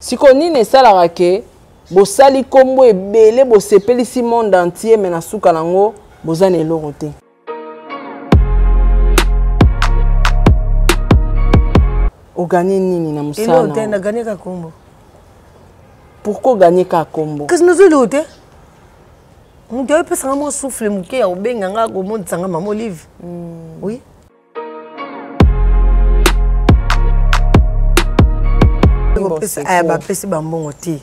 Sikoyo nini esalaka ke bosali nkombo ebele, bosepelisi monde entier, me na suka nango boza na eloko te? Oganye nini na mosala? Eloko te, naganye kaka kombo. Pourquoi oganye kaka kombo? Kasi nazwi eloko te. Moto ayopesanga mwa souffle moke ya kobenga nga, komonisa nga mama Olive. Oui. Bapesi bambongo te,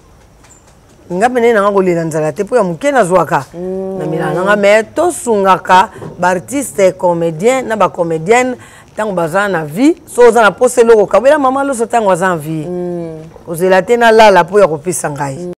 nga pene nanga kolela nzala te mpo ya moke nazwaka na milala nanga. Mais tosungaka baartiste comédien na bacomédienne ntango baza na vie. So oza na posa eloko, kabela mama Loso ntango aza na vie. Kozela te nalala mpo ya kopesa ngai.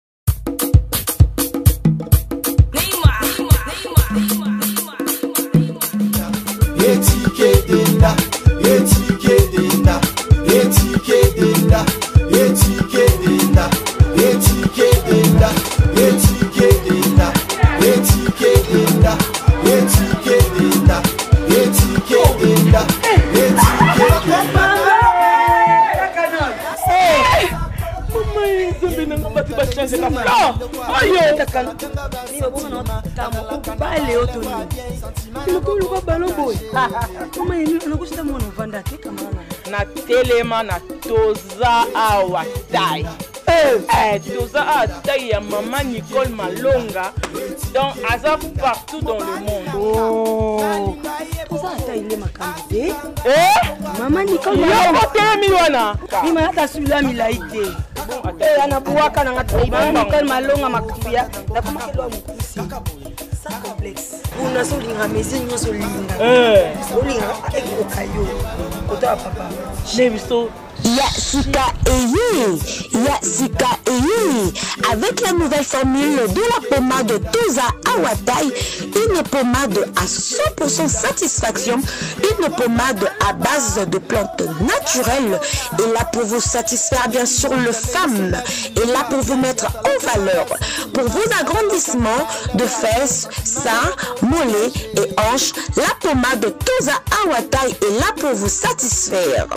Natelema na toza awa tai. Eh, toza awa tai ya mama Nicole Malonga, donc aza partout dans le monde. Oh. Toza ata ile makambo te. Eh? Mama Nicole. Yoko telemi wana. Bima ata sula milai te. Eh, anabuwaka nanga te. Mama Nicole Malonga makambo ya nakomakelwa mokusi. Sans complexe. Kuna so olinga mesure nyonso olinga. Olinga ekoka yo. Kota ya papa. Ne biso. Ya sika eye, ya sika eye. Avec la nouvelle formule de la pommade Toza Awatai, une pommade à 100% satisfaction, une pommade à base de plantes naturelles, et là pour vous satisfaire bien sûr le femme, et là pour vous mettre en valeur, pour vos agrandissements de fesses, seins, mollets et hanches, la pommade Toza Awatai est là pour vous satisfaire.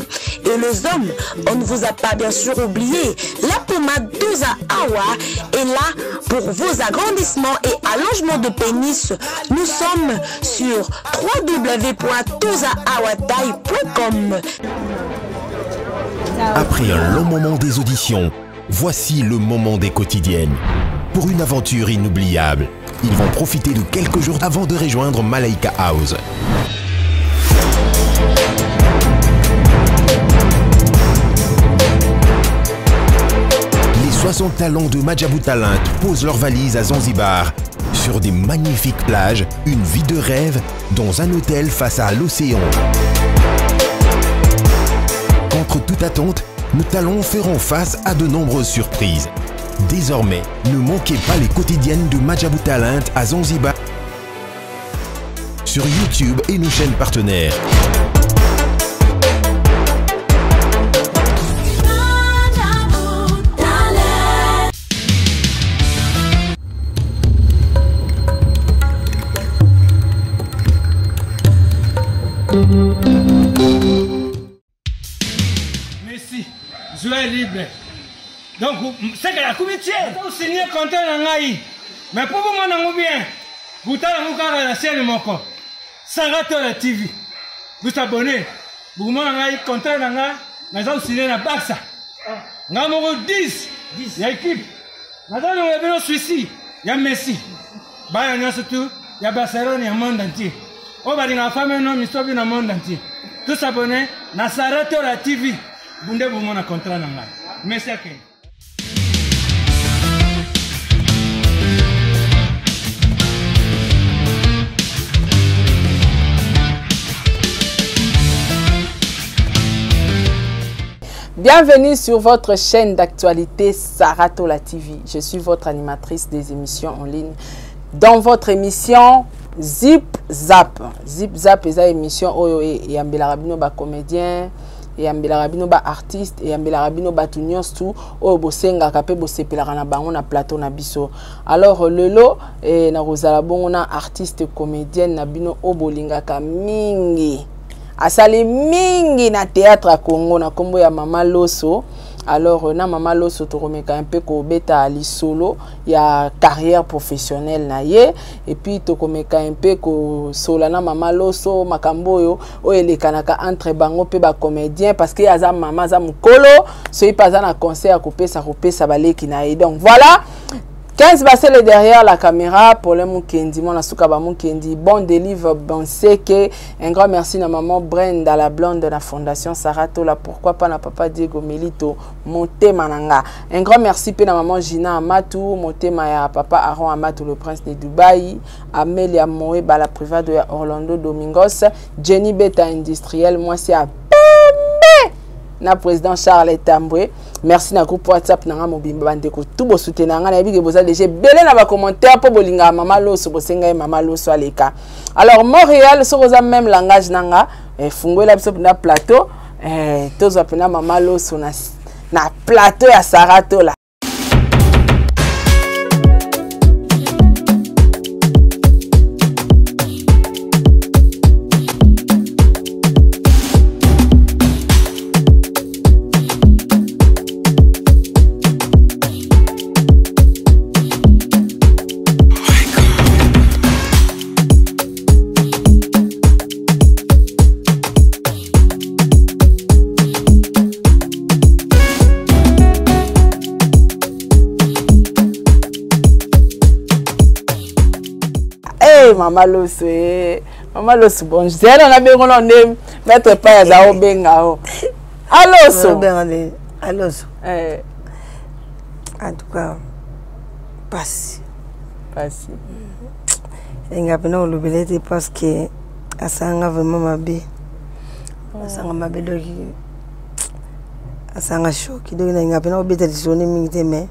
Et les hommes, on ne vous a pas bien sûr oublié, la pommade Toza Awa est là pour vos agrandissements et allongements de pénis. Nous sommes sur www.tozaawatai.com. Après un long moment des auditions, voici le moment des quotidiennes. Pour une aventure inoubliable, ils vont profiter de quelques jours avant de rejoindre Malaika House. Les 60 talents de Maajabu Talent posent leurs valises à Zanzibar, sur des magnifiques plages, une vie de rêve dans un hôtel face à l'océan. Contre toute attente, nos talents feront face à de nombreuses surprises. Désormais, ne manquez pas les quotidiennes de Maajabu Talent à Zanzibar sur YouTube et nos chaînes partenaires. Messi, joueur libre. Donc, c'est que la comité, vous signez contrat na ngai. Mais pour vous mon bien, vous tala kaka na chaîne moko. Saratola TV. Vous abonnez. Vous mon ngai contrat na ngai, naza signé na Barça. Nga moko 10 ya équipe. Naza longola bino Suisse ya Messi. Bana nyonso tu ya Barcelone ya monde entier. Oyo balingaka femme no misobi na monde entier. Tous abonnés na Saratola TV. Bunde bomona contrat na ngai. Messi akende. Bienvenue sur votre chaîne d'actualité Saratola TV. Je suis votre animatrice des émissions en ligne. Dans votre émission Zip Zap. Zip Zap est une émission oyo eyambelaka bino ba comédien, eyambelaka bino ba artiste, eyambelaka bino batu nyonso oyo bosengaka pe bosepelaka na bango na plateau na biso. Alors lelo na kozala bongo na artiste comédienne na bino oyo bolingaka mingi. Asali mingi na théâtre à Congo na kombo ya Mama Loso. Alors na mama Loso tokomeka un peu kobeta lisolo ya carrière professionnelle na ye, et puis tokomeka un peu kosola na mama Loso makambo oyo oyo elekanaka entre bango mpe bacomédien, parce que aza mama, aza mokolo, soki mpe aza na conseil ya kopesa kopesa baleki na ye. Donc voilà, 15 Basele derrière la caméra, Paulin Mukendi, mon asuka ba Mukendi, bon délivre, bon seke. Un grand merci à maman Brenda, la blonde de la fondation Saratola, pourquoi pas na papa Diego Melito, Motema nanga. Un grand merci pe na maman Gina Amatou, Motema ya papa Aaron Amatou, le prince de Dubaï, Amelia Moeba, la privade de Orlando Domingos, Jenny Beta industrielle, moi c'est à Pembe, na président Charles Tambwe. Merci na groupe WhatsApp nanga mobimba bandeko tout bo soutenir nga na yebi ke boza déjà belé na ba commentaire po bolinga mama Loso bosenga ye mama Loso aleka. Alors Montréal so boza même langage nanga fungwela biso na plateau, tozwa pena mama Loso na plateau ya Saratola. Hey, Mama Loso, eh. Mama Loso, bon, je sais, on a bien on est maître pa ya zao benga o. Aloso. Aloso. Eh. En tout cas, passe. Passe. Nga pena olobele te parce que asanga vraiment mabe. Asanga mabe donc asanga choc donc nga pena obeta lisone mingi te mais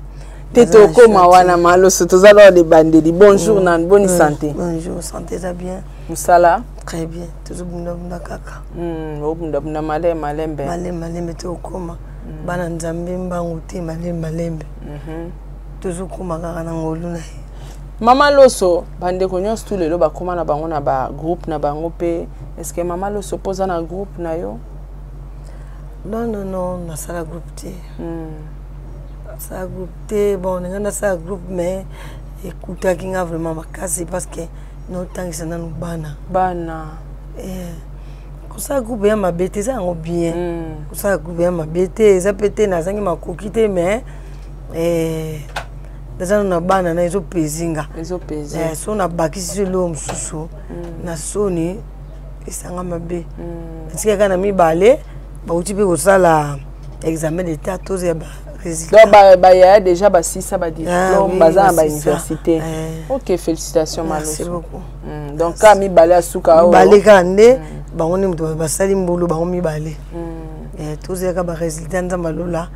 te tokoma wana Maloso tozala de bandeli. Bonjour nan, bonne santé. Bonjour, santé ça bien. Musala très bien. Tozobunda bunda kaka. Obunda bunda malembe malembe. Malembe malembe tokoma. Bana nzambe mbangu te malembe malembe. Tozokoma kaka na ngolu na ye. Mama Loso, bandeko nyonso tu lelo bakoma na bango na ba groupe na bango pe. Est-ce que Mama Loso poza na groupe na yo? Non non non, nasala groupe te. Nasala groupe te, bon, nga nasala groupe mais écoutaki nga vraiment makasi parce que notangisa nanu bana. Bana. Kosala groupe ya mabe te, eza yango bien. Kosala groupe ya mabe te, eza pe te nazangi makoki te mais naza nanu na bana na ezopezinga. Ezopezi. So nabakisi so eloko mosusu na soni esanga mabe. Natikaka kaka na mibale bauti mpe kosala examen d'état toza ya ba résultat. Donc ba yaya déjà ba sisa ba diplôme, Ah oui, baza na ba ba sisa. université. OK, félicitations Merci Maloso. beaucoup. Donc ka mibale asuka oyo. Mibale ka nde bango nde moto basali mbulu bango mibale. Tozalaka ba résultat nzambe alola.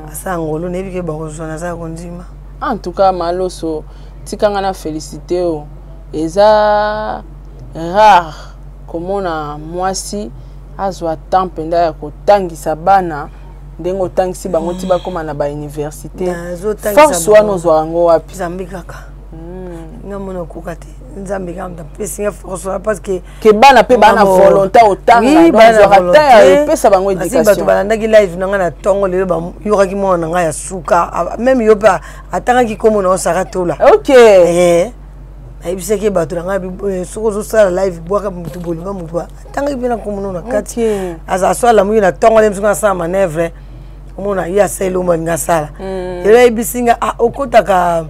Asa ngolo nayebi ke bakozwa naza kondima. En tout cas Maloso tikanga na félicité o. Eza rare komona mwasi azwa temps mpenza ya kotangisa bana ndenge otangisi bango ti bakóma na ba université. Nazotangisa Force wana bango. ozwa yango wapi? Nzambe kaka. Nga mona okoka te. Nzambe kaka moto apesi nga force wana parce que ke bana mpe bana Maman. volonté otanga, Oui, donc bana ozwaka volonté. temps ya epesa bango Parce que bato éducation. balandaki live na nga na ntongo lelo bayokaki mwana na ngai ya suka. Même yo mpe atangaki kombo na yo Saratola. OK. Nayebisaki bato na ngai, soki ozosala live bwaka motu bolinga motu atangaki mpe na kombo na kati. OK. Azala so alamuki na ntongo nde soki asala manœuvre omona ye asala eloko alingi asala. Lelo ayebisi nga, okotaka,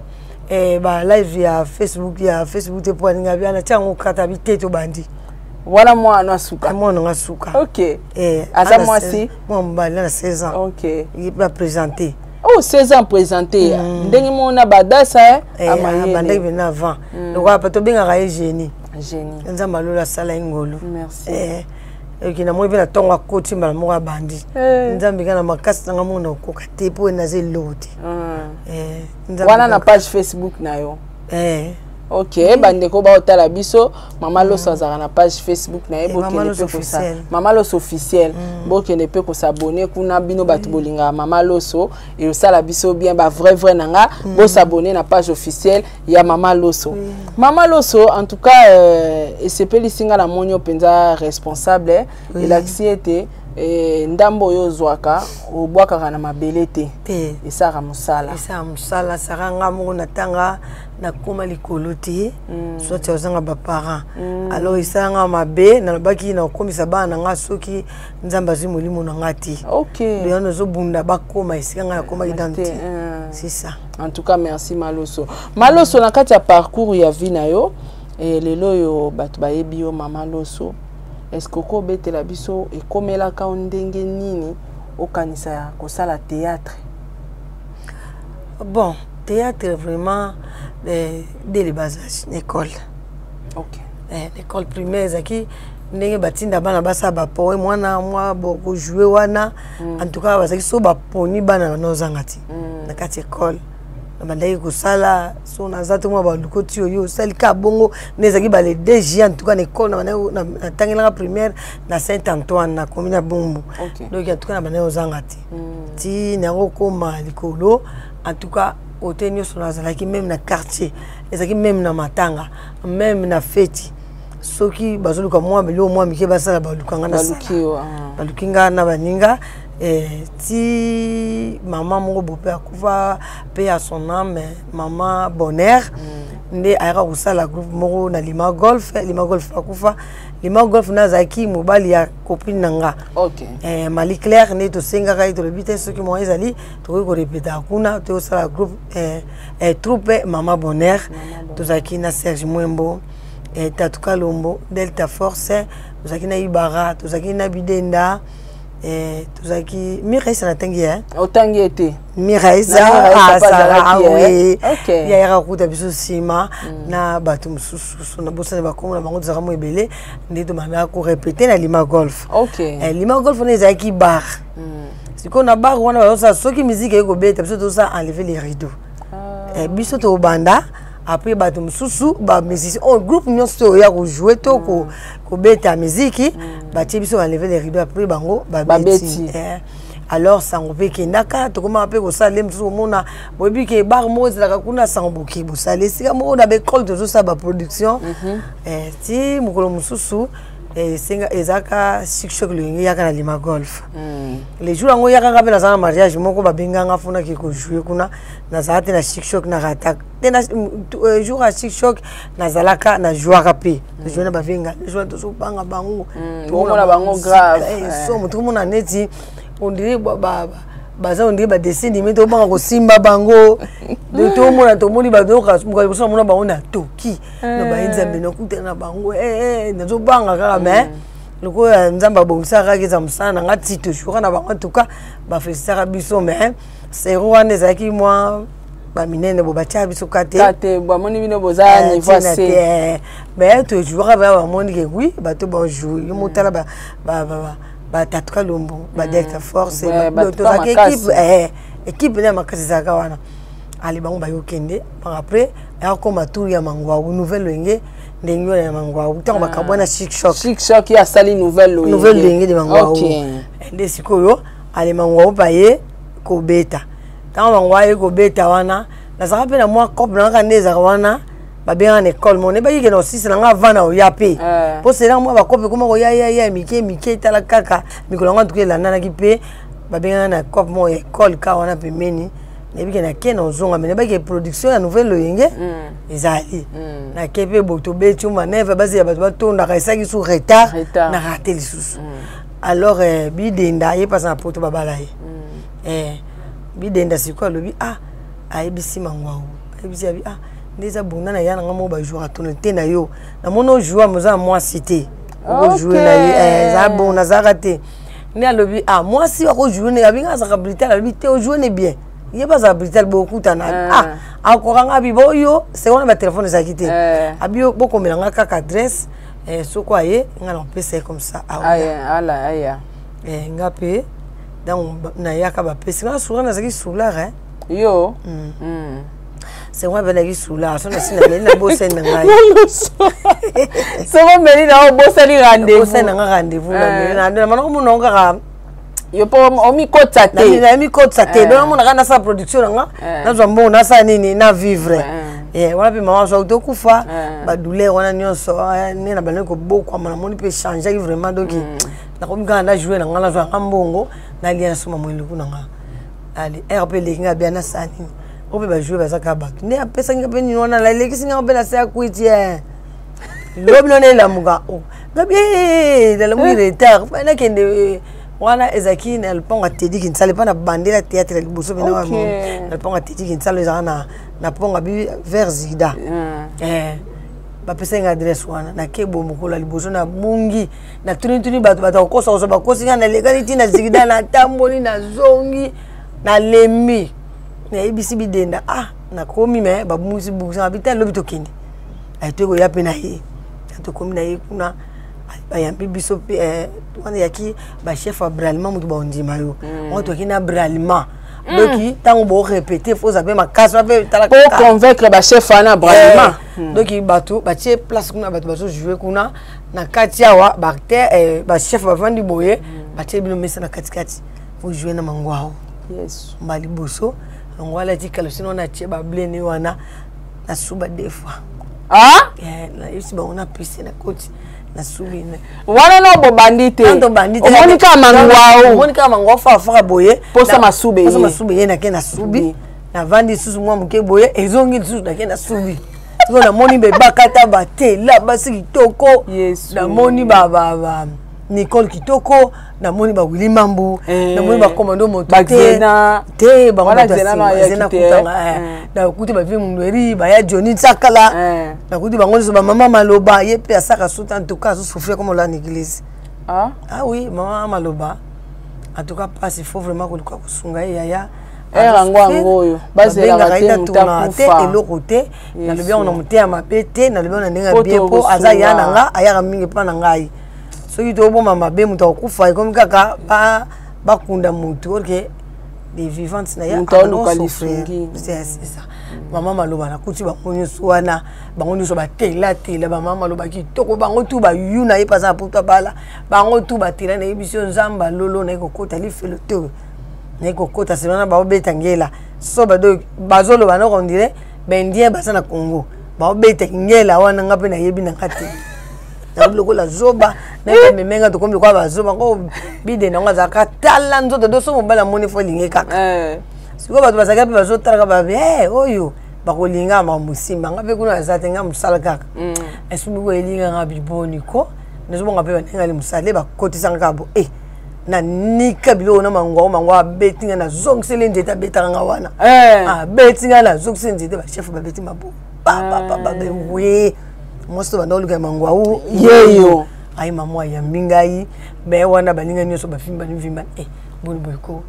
ba live ya Facebook, ya Facebook te mpo alingi abi anatia yango kata abi te tobandi. Wana mwana asuka. Mwana nga suka. OK. Aza mwasi? Mwana mobali na 16 ans. OK. Ye mpe aprésente. Oh, 16 ans présenté. Ndenge mona badasa, amayele. Abandaki pena avant. Lokola pa tobengaka ye génie. Génie. Nzambe alola asala ye ngolu. Merci. Oki namoni mpe na ntongo akoti mbala moko abandi. Nzambe kaka na makasi nanga mona okoka te mpo naza eloko te. Nzambe Wana na kaka. page Facebook na yo. OK, bandeko baotala biso, Mama Loso azalaka na page Facebook na ye, Mama bokende Loso pe kosa- officiel. Mama Loso officiel. Bokende pe kosabonner kuna bino bato bolingaka Mama Loso et osala biso bien ba vrai vrai nanga, bosabonner na page officielle ya Mama Loso. Mama Loso en tout cas, esepelisi nga na moni yo mpenza responsable, elakisi ete Eh, ndambo oyo ozwaka obwakaka na mabele te te esalaka mosala esala mosala sara nga moko natanga nakoma likolo te mm. soit ozanga baparent mm. alors esala nga mabe nalobaki nakokomisa bana na nga soki nzambe azwi molimo na nga te okay. yana ozobunda bakoma esika nga nakomaki nanu te mm. c'est ça en tout cas merci maloso maloso na kati ya parcours ya vie na yo eh, lelo oyo bato bayebi yo mama loso est ce que okobetela biso ekomelaka yo ndenge nini okanisa kosala théâtre bon théâtre vraiment eh, dès le bas âge na école okay. eh, l'école primaire ezalaki ndenge batinda bana basala bapoe mwana mwa bokojoue wana mm. en tout cas bazalaki so baponi bana bana ozanga ti mm. na kati école nabandaki kosala so naza te mwa balukoti oyo osali ka bongo nde ezalaki bale dg en tout cas na école natangelaka primaire na saint antoine na commune ya bombo okay. donc en tout cas nabandaki kozanga te mm. ti nayango koma likolo en tout cas kote nyonso nazalaki meme na quartier ezalaki meme na matanga meme na feti soki bazoluka mwa biloko mwa mike basala baluka nga nasala baluki nga na baninga eh, ti mama moko bope akufa pe ya son âme mama bonheur mm. nde ayaka kosala groupe moko na lima golf lima golf akufa lima golf nde azalaki mobali ya copine na nga okay. eh, mali claire nde tosengaka ye tolobi te soki mwa ezali tokoki korepeta kuna tokosala groupe eh, eh, troupe mama bonheur tozalaki na serge mwembo eh, tatu kalombo delta force tozalaki na ibara tozalaki na bidenda eh, tozalaki miraisa natangi ye otangi ye te miraisa awe yayaka kokuta biso nsima mm. na bato mosusu nabosani bakombo na bango tozalaka mo ebele nde tobandaka korepete na lima golf okay. eh, lima golf wana ezalaki bar mm. sikoyo na bar wana bazosala soki miziki eye kobeta biso tozosala enlever les rideaux ah. eh, biso tobanda après bato mosusu bamusicien oyo oh, groupe nyonso to oya kojoue to mm. kobeta miziki mm. batie biso baenleve les rideaux après bango babeti eh. alors sango mpe ekendaka tokomaka mpe kosala nde mosusu komona boyebi ke bar moko ezalaka kuna sango boke bosala esika moko na baekole tozosala baproduction mhm. eh, ti mokolo mosusu eh, esenga ezalaka chic choc loyenge eyaka na lima golf mm. le jour yango eyaka nga mpe naza na mariage moko babenganga funaki kojoue kuna nazala te na chic choc na rata te na euh, jour ya chic choc nazalaka na jouaka mpe tojoue na bavenga jour tozobanga bango mm, tomona bango grave eh, somo tokomona neti ondire baza ondire badessin anime tobanga kosimba bango tomona tomoni bato liboso namona bango na toki na baye nzambe nakutana na bango eh, eh, nazobanga kaka mais mm. lokola nzambe abongisaka kaka eza mosala na nga ti toujours na bango en tout cas bafelisitaka biso mais sero wana ezalaki mwa baminene bo batyaka biso ka te te bamoni bino boza eh, niveau se eh, mais tojouaka baya bamoni ke oui bato bajoue yo motala batatu kalombo badelta mm. force tozalaki équipe eh, équipe nde ya makasi ezalaka wana ale bango bayokende après ayakoma tour ya mangwawu nouvelle wenge ndenge wana ya mangwawu ntango ah. bakabwana chic choc chic choc ye asali nouvelle wenge nouvelle wenge de mangwawu nde sikoyo ale mangwawu baye kobeta ntango bango aye kobeta wana nazalaka mpe na mwa cope na kaka nde ezalaka wana babengaka na ekole moko nayebaki ke na osisa na nga avant na oya mpe mpo eh. selanga mwa bakope ekoma koya ya ya mike mike etala kaka mikolo yango antuka elandanaki mpe babengaka na cope moko ya ekole ka wana pembeni nayebi ke nake na ozonga me nayebaki production ya nouvelle loyenge mm. ezali mm. nake mpe bo tobeti maneve bazela bato batondaka esalaki su retard na rate lisusu mm. alors eh, bidenda ye mpasa na poto babala ye eh, bidenda sikoyo alobi ah ayebisi mangwau ayebisi abi ah nde eza bunda na ya na nga moko bajour atone te na yo namoni ojoua moza na mwasi te okojoue na ye eh, eza bon nazalaka te nde alobi ah mwasi akojoue ne abi nga azalaka brutal alobi te ojoue ne bien ye bazala brutal bokutana ah. ah akoka nga abi boyo se wana batelefone ezalaki te eh. abi bokomela nga kaka adresse eh, soko aye nga nakopesa ye comme ça aya nga mpe donc nayaka bapesi nga soura nazalaki soulard eh. yo mm. Mm. c'est moi benaki soulard so nasi nameli na bosani na ngai soko omeli na obosani rendez-vous bosani na ngai rendez-vous nameli komona ngo kaka yo mpo omikotisa te namikotisa te donc namonaka nasala production na nga eh. nazwa mbongo nasala nini na vivre eh. wana mpe mama soki tokufa badouleur wana nyonso nde na bandaki kobokwama namoni mpe echangeaki vraiment donc mm. Nakomi kaka na joue na nga, nazwa nga mbongo, nalia, nasomba mwa eloko na nga. Ale heure mpe eleki nga bia nasala nini? Oyo mpe bajoue baza kaka bato nde apesaki nga mpe nini wana, nalekisi nga mpe nasala kwiti eh. Lobi wana elamuka o ngabi nalamuki retard, nakende wana ezalaki na lopango ya Tedi Kinsala, epa na bandela théâtre ya liboso mpena na lopango ya Tedi Kinsala, ezalaka na pongo abi vers Zida. Bapesaki nga adresse wana, nakebo mokolo ya liboso nabungi, natunituni bato, bato akokosa kosa, bakosi nga, nalekani ntina Zigida, natamboli, nazongi, nalembi, nayebisi bidenda, ah nakomi me babungisi bungisi nga bita, lobi tokende. Aye tokoya mpe na ye, tokomi na ye kuna, bayambi biso mpe eh, wana eyaki bachef ya bralima, moto baondima yo wana, toyaki na bralima. Donc ntango borépété, fo oza mpe makasi wana mpe tala po convaincre bachef wana bralima. Donc bato batie place kuna, bato bazojoue kuna na kati awa, baacteur, bachef bavandi boye, batie bino mesa na katikati, bojoue na mangwao. Mba liboso yango alati kalosino wana, atie bablene wana, nasuba deux fois. Ah? Nayebisi bango napesi, nakoti, nasubi. Wana no bobandi te? Tobandi te. Omoni kaka mangwao? Omoni kaka mangwao fafaka boye. Posa masube. Posa masube ye, nake nasubi, navandi lisusu mwa moke boye, ezongi lisusu, nake nasubi. Sikoyo namoni bebakata batela basi kitoko, namoni ba Nicole kitoko, namoni bawili Mambu, namoni bakomando moto te te, bango Zena kutanga, nakuti bavie Mundueri, baya Johnny Ntsakala, nakuti bango nyonso, bamama Maloba, ye mpe asaka suta. En tout cas azosouffrir comme olaa na église. Ah, ah oui, mama Maloba, en tout cas passe, il faut vraiment koluka kosunga ye yaya. Yango yango oyo bazelaka te, moto akufa. Eloko te, nalobi yango na motema mabe te, nalobi yango na ndenge ya bien, mpo aza ya na nga, ayaka mingi mpa na ngai. Soki toboma mabe, moto akokufa, ekomi kaka bakunda motu orke des vivantes na ye. Moto aluka lisungi. C'est ça. Mama Maloba, nakuti bango nyonso wana, bango nyonso batelatela, bamama Maloba kitoko, bango tu bayu na ye mpe aza na poto abala, bango tu batela. Nayebi so Nzambe alolo, naye kokota lifelo te, naye kokota sema na baobeta ngela so bado bazoloba noko, on dirait baindien baza na Congo, baobeta ngela wana. Nga mpe nayebi na nga te, nakomi lokola zoba, nayememenga, tokomi lokola bazoba ngo. Bide nango azalaka tala nzoto do so mobali amoni fo elingi kaka. Sikoyo bato bazalaki mpe bazotalaka babe oyo bakolinga makambo esimba nga mpe kuna aza te, nga mosala kaka esumbi ko elinganga biboni ko nazobonga mpe bandenge ali mosala nde bakotisanga kaka bo e nanika biloko na mangwao, mangwao abeti nga, nazongiseli nzete, abetaka nga wana, abeti nga, nazongiseli nzete, bachef babeti maboko, babewe mwasi to banda oluka ya mangwau. Yeyo. Ayi mama ayambi ngai me wana, baninga nyonso bafimbani vimbani, e boni boyeko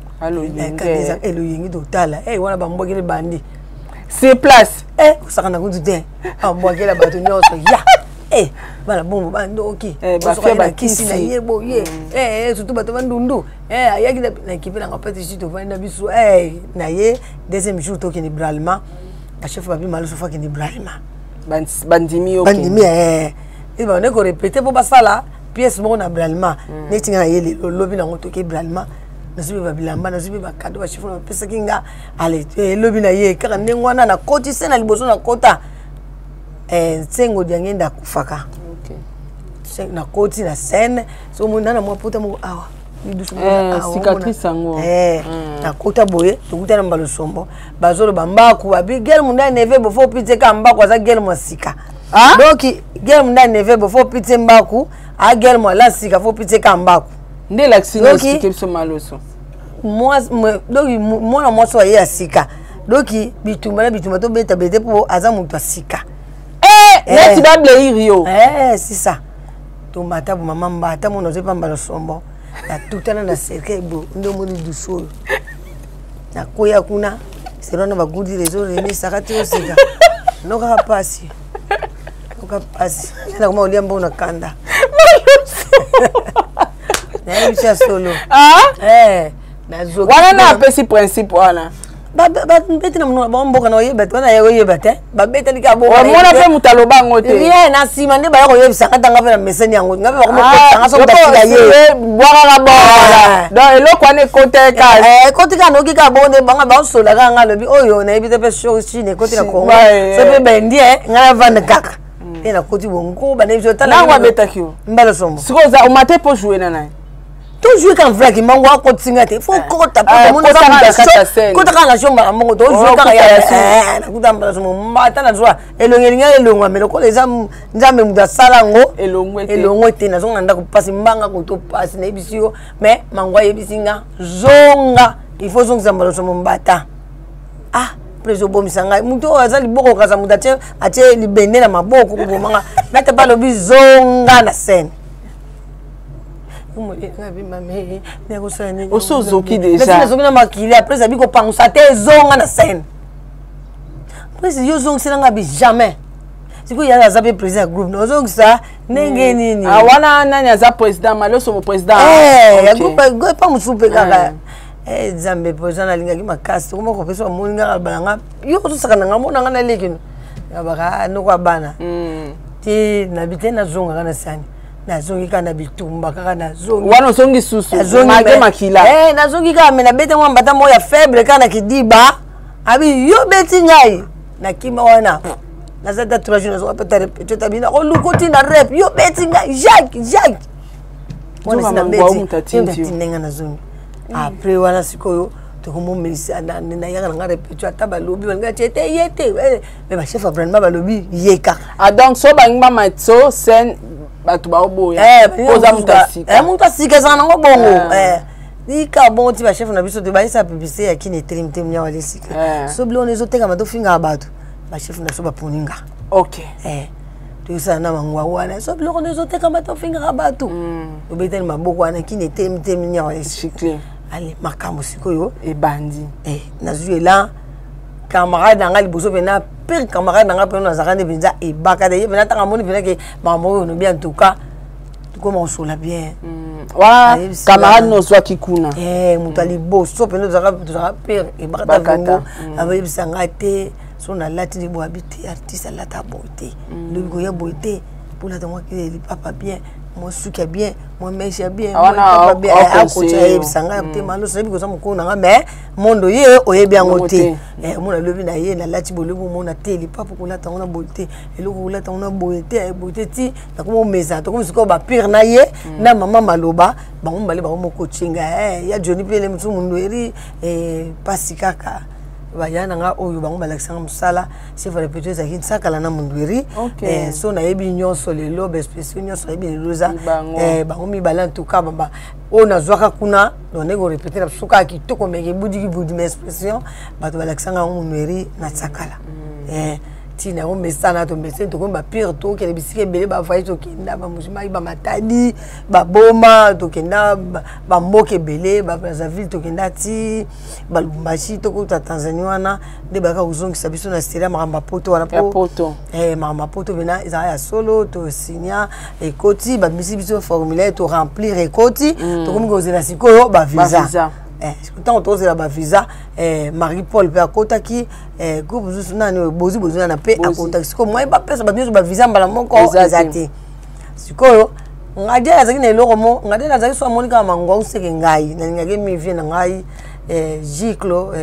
eloyengi totala wana bambwakeli bandi. Sur place. Kosaka na kutu te, bambwakela bato nyonso ya bana bongo bandoki bakisi na ye boye, surtout bato bandundu. Ayaki na ekipe nanga pete si tovandi na biso na ye. Deuxième jour tokende bralima, bachef babi Malusu fo akende bralima. Bandimi yo? Bandimi. Bande korépéter mpo basala pièce moko na bralima, neti nga na ye lelo, lobi nango toke bralima, nazwi mpe babilamba, nazwi mpe bakado bachef bapesaki nga. Ale elobi na ye kaka ndenge wana, nakoti se na liboso, nakota Nsengo Diangenda akufaka, nakoti na scène, so omoni na mwa pota moko awa. Cicatrice yango. Nakota boye, tokuta na mbala sombo, bazoloba mbaku, babi gele munda neve bofo opitie ka mbaku, aza gele mwa sika. Donc gele munda neve bofo opitie mbaku, a gele mwa la sika fo opitie ka mbaku. Nde elakisi explique biso Maloso. Donc mwana mwasi aye ya sika, donc bitumba na bitumba tobeta bete mpo aza moto ya sika. Neti bableir yo. C'est ça. Tomata bo mama mbata mona ozwi pamba losombo, natutana na cercueil bo nde omoni dusu oyo nakwea kuna selo na bagudi rezo remisaka ti oseka nokaka pasi, noka pasi, nakoma kolia mbongo na kanda, nayebi ya solo. Wana na apesi principe wana. Babeti na monoko bango mboka na oyeba te, wana ya oyeba te, babetani kaka. Omona mpe moto aloba yango te? Rien, na nsima nde baya koyebisanga, ntanga mpe na meseni yango, nga mpe bakomokotanga so motasika ye. Bwakaka bola, donc eloko wana ekoteka. Ekoti kaka, noki kaka bongo nde bango baosola kaka, nga alobi oyo nayebi te mpe chine ekoti na Congo so mpe baindien, nga navanda kaka mpe nakoti bongo, banayebi so. Tala, abetaki yo? Mbala sombo. Sikoyo oza omate mpo joue na nani? Tozwi kaka mvula kimbangu akotinga te, fo kota kota kaka na shombaka mbongo, tozwi kaka ya nakuta mbala mbata nazwa elongi elingi elongwa, me lokola eza Nzambe moto asala yango, elongwe te. Nazonga na ndako mpasi, mbanga koto mpasi, nayebisi yo. Mais mango ayebisi nga: zonga, il faut ozongisa mbala somo mbata. Ah, président, obomisa ngai, moto oyo aza liboko kasa moto atie libende na maboko koboma nga. Nate mpe alobi: zonga na scène. Osi ozoki déjà. Nazoki na makili. Après abi kopangusa te, ezonga na scène. Après yo ozongisela nga bi jamais. Sikoyo yaka aza mpe président ya groupe, ozongisa ndenge nini? Ah, wana nani aza président? Maloso mo président? Ya groupe epa mosusu mpe kaka. Nzambe, président nalingaki makasi, tokoma kopesa bamoni ngaka balanga yo ozosaka na nga, mona nga naleki baka noko ya bana te. Nabi te, nazongaka na sani, nazongi kaka na bitumba kaka, nazongi. Wana ozongi susu malgré makila? Nazongi kaka, me nabete mwa mbata moko ya faible kaka na kidiba, abi yo beti ngai, nakima wana. Naza ta 3 jours, nazonga peta répétition, tabi nakoluka otinda rep, yo beti ngai, Jacques, Jacques wana esi nabeti ndenge nazongi. Après wana sikoyo tokomomelisa, nayaka na nga répétition, ata balobi balingi atie te, ye te, mais bachef ya vraiment balobi ye kaka. Ah, donc so balingi bamatso scène, bato baoboya, oza moto asika. Moto asika ezala nango bongo ika bongo ti bachef na biso te bayesa publicité ya kini etelemi te, mnia wala esika so biloko ezotekama, tofingaka bato. Bachef na biso baponi nga. Toyosala na mangwa wana, so biloko nde ezotekama, tofingaka bato, tobetani maboko wana, kini etelemi te, mnia wala esika. Ale, makambo sikoyo ebandi. Nazwi elan, camarade na ngai liboso mpena, pire camarade na ngai mpena, nazalaka nde mpenza ebaka te, ye mpena ntango amoni mpena ke makambo oyo nobi, en tout cas tokoma kosola bien. Wana camarade nozwaki kuna? Moto ya liboso mpena tozalaka pire ebaka ta vongo, abayebisa ngai te so nalati nde boye, abi te, artiste alata boye te, lobi koya boye te, mpona mwa lipapa bien, mwa suki ya bien, mwa mèche ya bien, akoti ayebisa ngai te. Maloso nayebi koza mokolo na ngai, mais mondo ye oyebi yango te. Omona lobi na ye nalati boye, lobi omona te, lipapa kolata yango na boye te, eloko kolata yango na boye te, boye te, ti nakomi omesa. Tokomi sikoyo bapire na ye na mama maloba, bango mibale bango moko tinga ya Joni pele mosusu mundu eri pasi kaka baya na nga oyo bango balakisanga mosala. Chef ya répétition ezalaki Nsakala na Mundweri. So nayebi nyonso lelo, baexpression nyonso nayebi lelo eza bango mibale. En tout cas oyo nazwaka kuna, donc ndenge orépété na biso kaka kitoko, meke ebudiki budi, ma expression bato balakisanga yango, Mundweri na Nsakala. Ntina yango mesana, tomesani, tokomi bapire, tokende bisika ebele, bavoyage, tokenda baMbujimayi, baMatadi, baboma, tokenda bamboka ebele, baBrazzaville, tokenda ti baLubumbashi, tokota Tanzanie. Wana nde bayaka kozongisa biso na seri ya makambo ya poto wana, po makambo ya poto mpena ezala ya solo. Tosinya, ekoti, babimisi biso formulaire, toremplir, ekoti, tokomi kozela sikoyo bavisa. Ntango tozela bavisa, Marie Paul mpe akotaki groupe mosusu, nani oyo, Bozi Bozi nana mpe akotaki. Sikoyo moye bapesa bato nyonso bavisa mbala moko eza te. Sikoyo Ngadiel azalaki na eloko mo, Ngadiel azalaki so amoni kaka mangwa useke, ngai nalingaki mivie na ngai giclo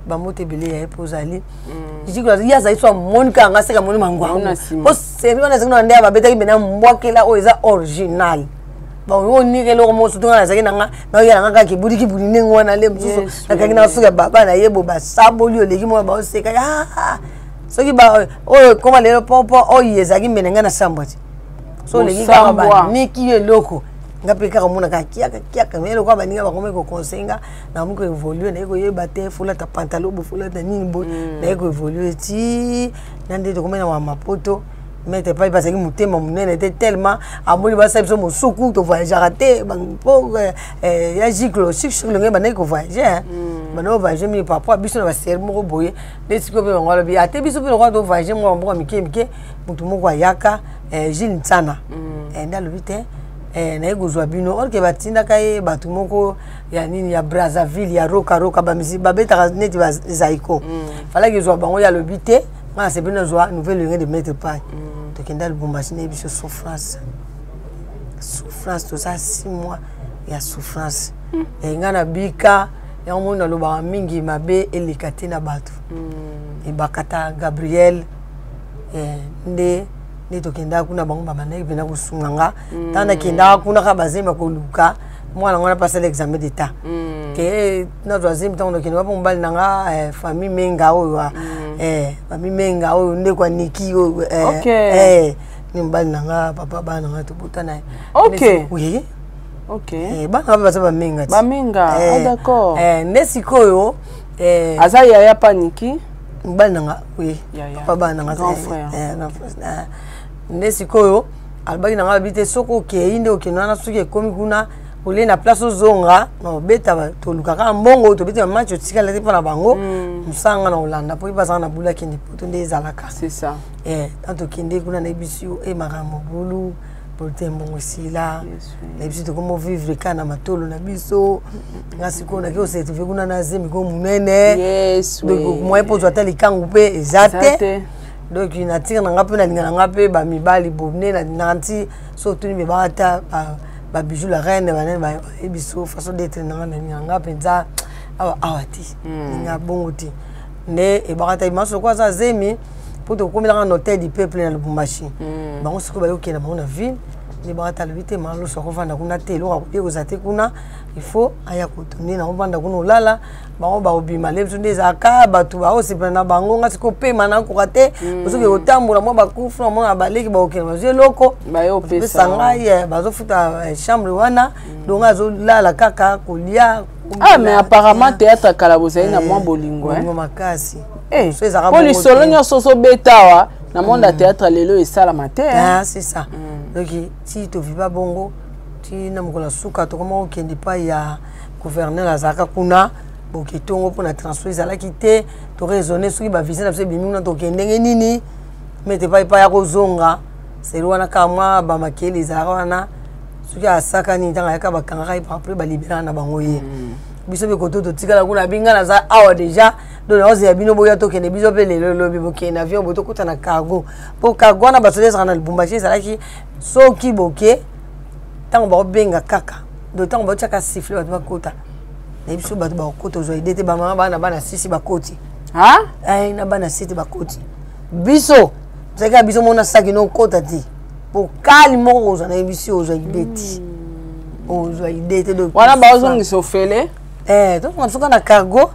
bambote ebele ya ye mpo ozali giclo. Ye azalaki so amoni kaka ngai seke amoni mangwa po seri wana ezalaki na nde babetaki mpena mbwakela oyo eza original oniki eloko moko, surtout ngai nazalaki nanga naoya nanga kaka kibudi kibudi ndenge wana le mosusu nakangi na soki ya baba na ye bo basaboli oleki moko baoseka soki oyo ekoma lelo pompo oyo ezalaki mbene ngai na sambwa ti so oleki kaka baniki yo eloko, nga mpe kaka omonaka kiaka kiaka, me eloko baninga bakomi koconseille nga, nakomi koévolue, naye koyeba te folata pantalon bo folata nini boye, naye koévolue ti na nde tokomi na mapoto. Maître pai bazalaki motema monene te, tellement amoni basala biso mosuku, tovoyageaka te po ya giclo chic bandaki kovoyage, bandaki kovoyage mingi par rapport a biso na baseri moko boye. Nde sikoyo mpe bango alobi ate biso mpe lokola tovoyage moko bamboka mike mike, motu moko ayaka, Gilles Ntsana, nde alobi te naye kozwa bino orke batindaka ye bato moko ya nini ya Brazzaville ya roka roka, bamisi babetaka neti bazaiko, falaki ezwa bango. Ye alobi te, nga nasepeli nazwa nouvelle lenge de maître pai. Tokenda Lubumbashi, nayebi biso souffrance, souffrance, toza 6 mois ya souffrance. Ngai nabika yango moni, nalobaka mingi mabe eleka te na bato ebakata Gabriel. Nde nde tokendaka kuna, bango babandaki mpena kosunga nga. Ntango nakendaka kuna kaka bazemba koluka Mwana ngo napasa l'examen d'état ke nazwa zemi ntango nakende wapo mobali na nga eh, famille Menga oyo eh, famille Menga oyo ndeko ya Niki oyo eh, eh, ni mobali na nga, papa bana na nga tobota na ye. Oui. Bana nga mpe baza bamenga ti. Bamenga, ah, d'accord. Nde sikoyo aza yaya pa Niki? Mobali na nga, oui. Papa bana na nga. Grand frère. Grand frère. Nde sikoyo alobaki na nga, alobi te soki okei nde okende wana, soki ekomi kuna olie na place ozonga na obeta, tolukaka mbongo, tobeta match, otikala te mpo na bango mosala nga na kolanda mpo bazala na bulu akende poto nde ezalaka. C'est ça. Tant tokende kuna, nayebisi yo e makambo bulu polo te, mbongo esila. Nayebisi tokomo vivre kaka na matolo na biso. Nga sikoyo naki ose retrouve kuna na zemi ko monene, donc moyen mpo ozwa ata likangu mpe eza te. Donc natika na nga mpe nalinga na nga mpe bamibali bone nalingaka nti so otuni me baka ata babijou la reine banene bayebi so façon d'être na nga, nalinga nga mpenza awa awa te, linga bongo te. Nde ebaka ta maso lokola aza zemi mpo tokomelaka na Hôtel du Peuple na Lubumbashi. Bango sikoyo bayokende bango na ville nde baka talobi te maloso akovanda kuna te, eloko akoki kozala te kuna, il faut aya kotonde na kovanda kuna olala. Bango bakobima le biso nde ezalaka bato baosepela na bango. Nga sikoyo pema nakoka te, ozoki kotambola mwa bakufu na mona baleki bakokende bazwi eloko pesa ngai, bazofuta chambre wana, donc azolala kaka kolia. Ah, mais apparemment théâtre kala bozali na mwa bolingo. Bolingo makasi. Po lisolo nyonso ozobeta awa na monde ya théâtre lelo esalama te. Ah, c'est ça. Donc ti toviva bongo ti na mokolo ya suka tokoma kokende epai ya gouverneur azalaka kuna boketongo mpona transport ezalaki te. Toraisonne soki bavisa na biso ebimi kuna, tokende ndenge nini? Mete epai epai ya kozonga seri wana kaka mwa bamakele ezalaka wana, soki asaka nini ntango ayaka bakangaka ye, après baliberaka na bango ye. Biso mpe koto totikala kuna, binga naza awa déjà, donc naozela bino boya tokende. Biso mpe lelo elobi bokende na avion boye, tokota na cargo, mpo cargo wana bato ezalaka na Lubumbashi. Ezalaki soki boke ntango bakobenga kaka, donc ntango baotiaka sifflet bato bakota, nayebi biso bato bakokota ozwa ide te. Bamama bana bana sisi bakoti na bana site bakoti, biso tozalaki kaka biso mona saki nokota te, po kali moko kozwa, nayebi si ozwa ide te, ozwa ide te. Wana baozongisa ofele. Tozonga biso kaka na cargo,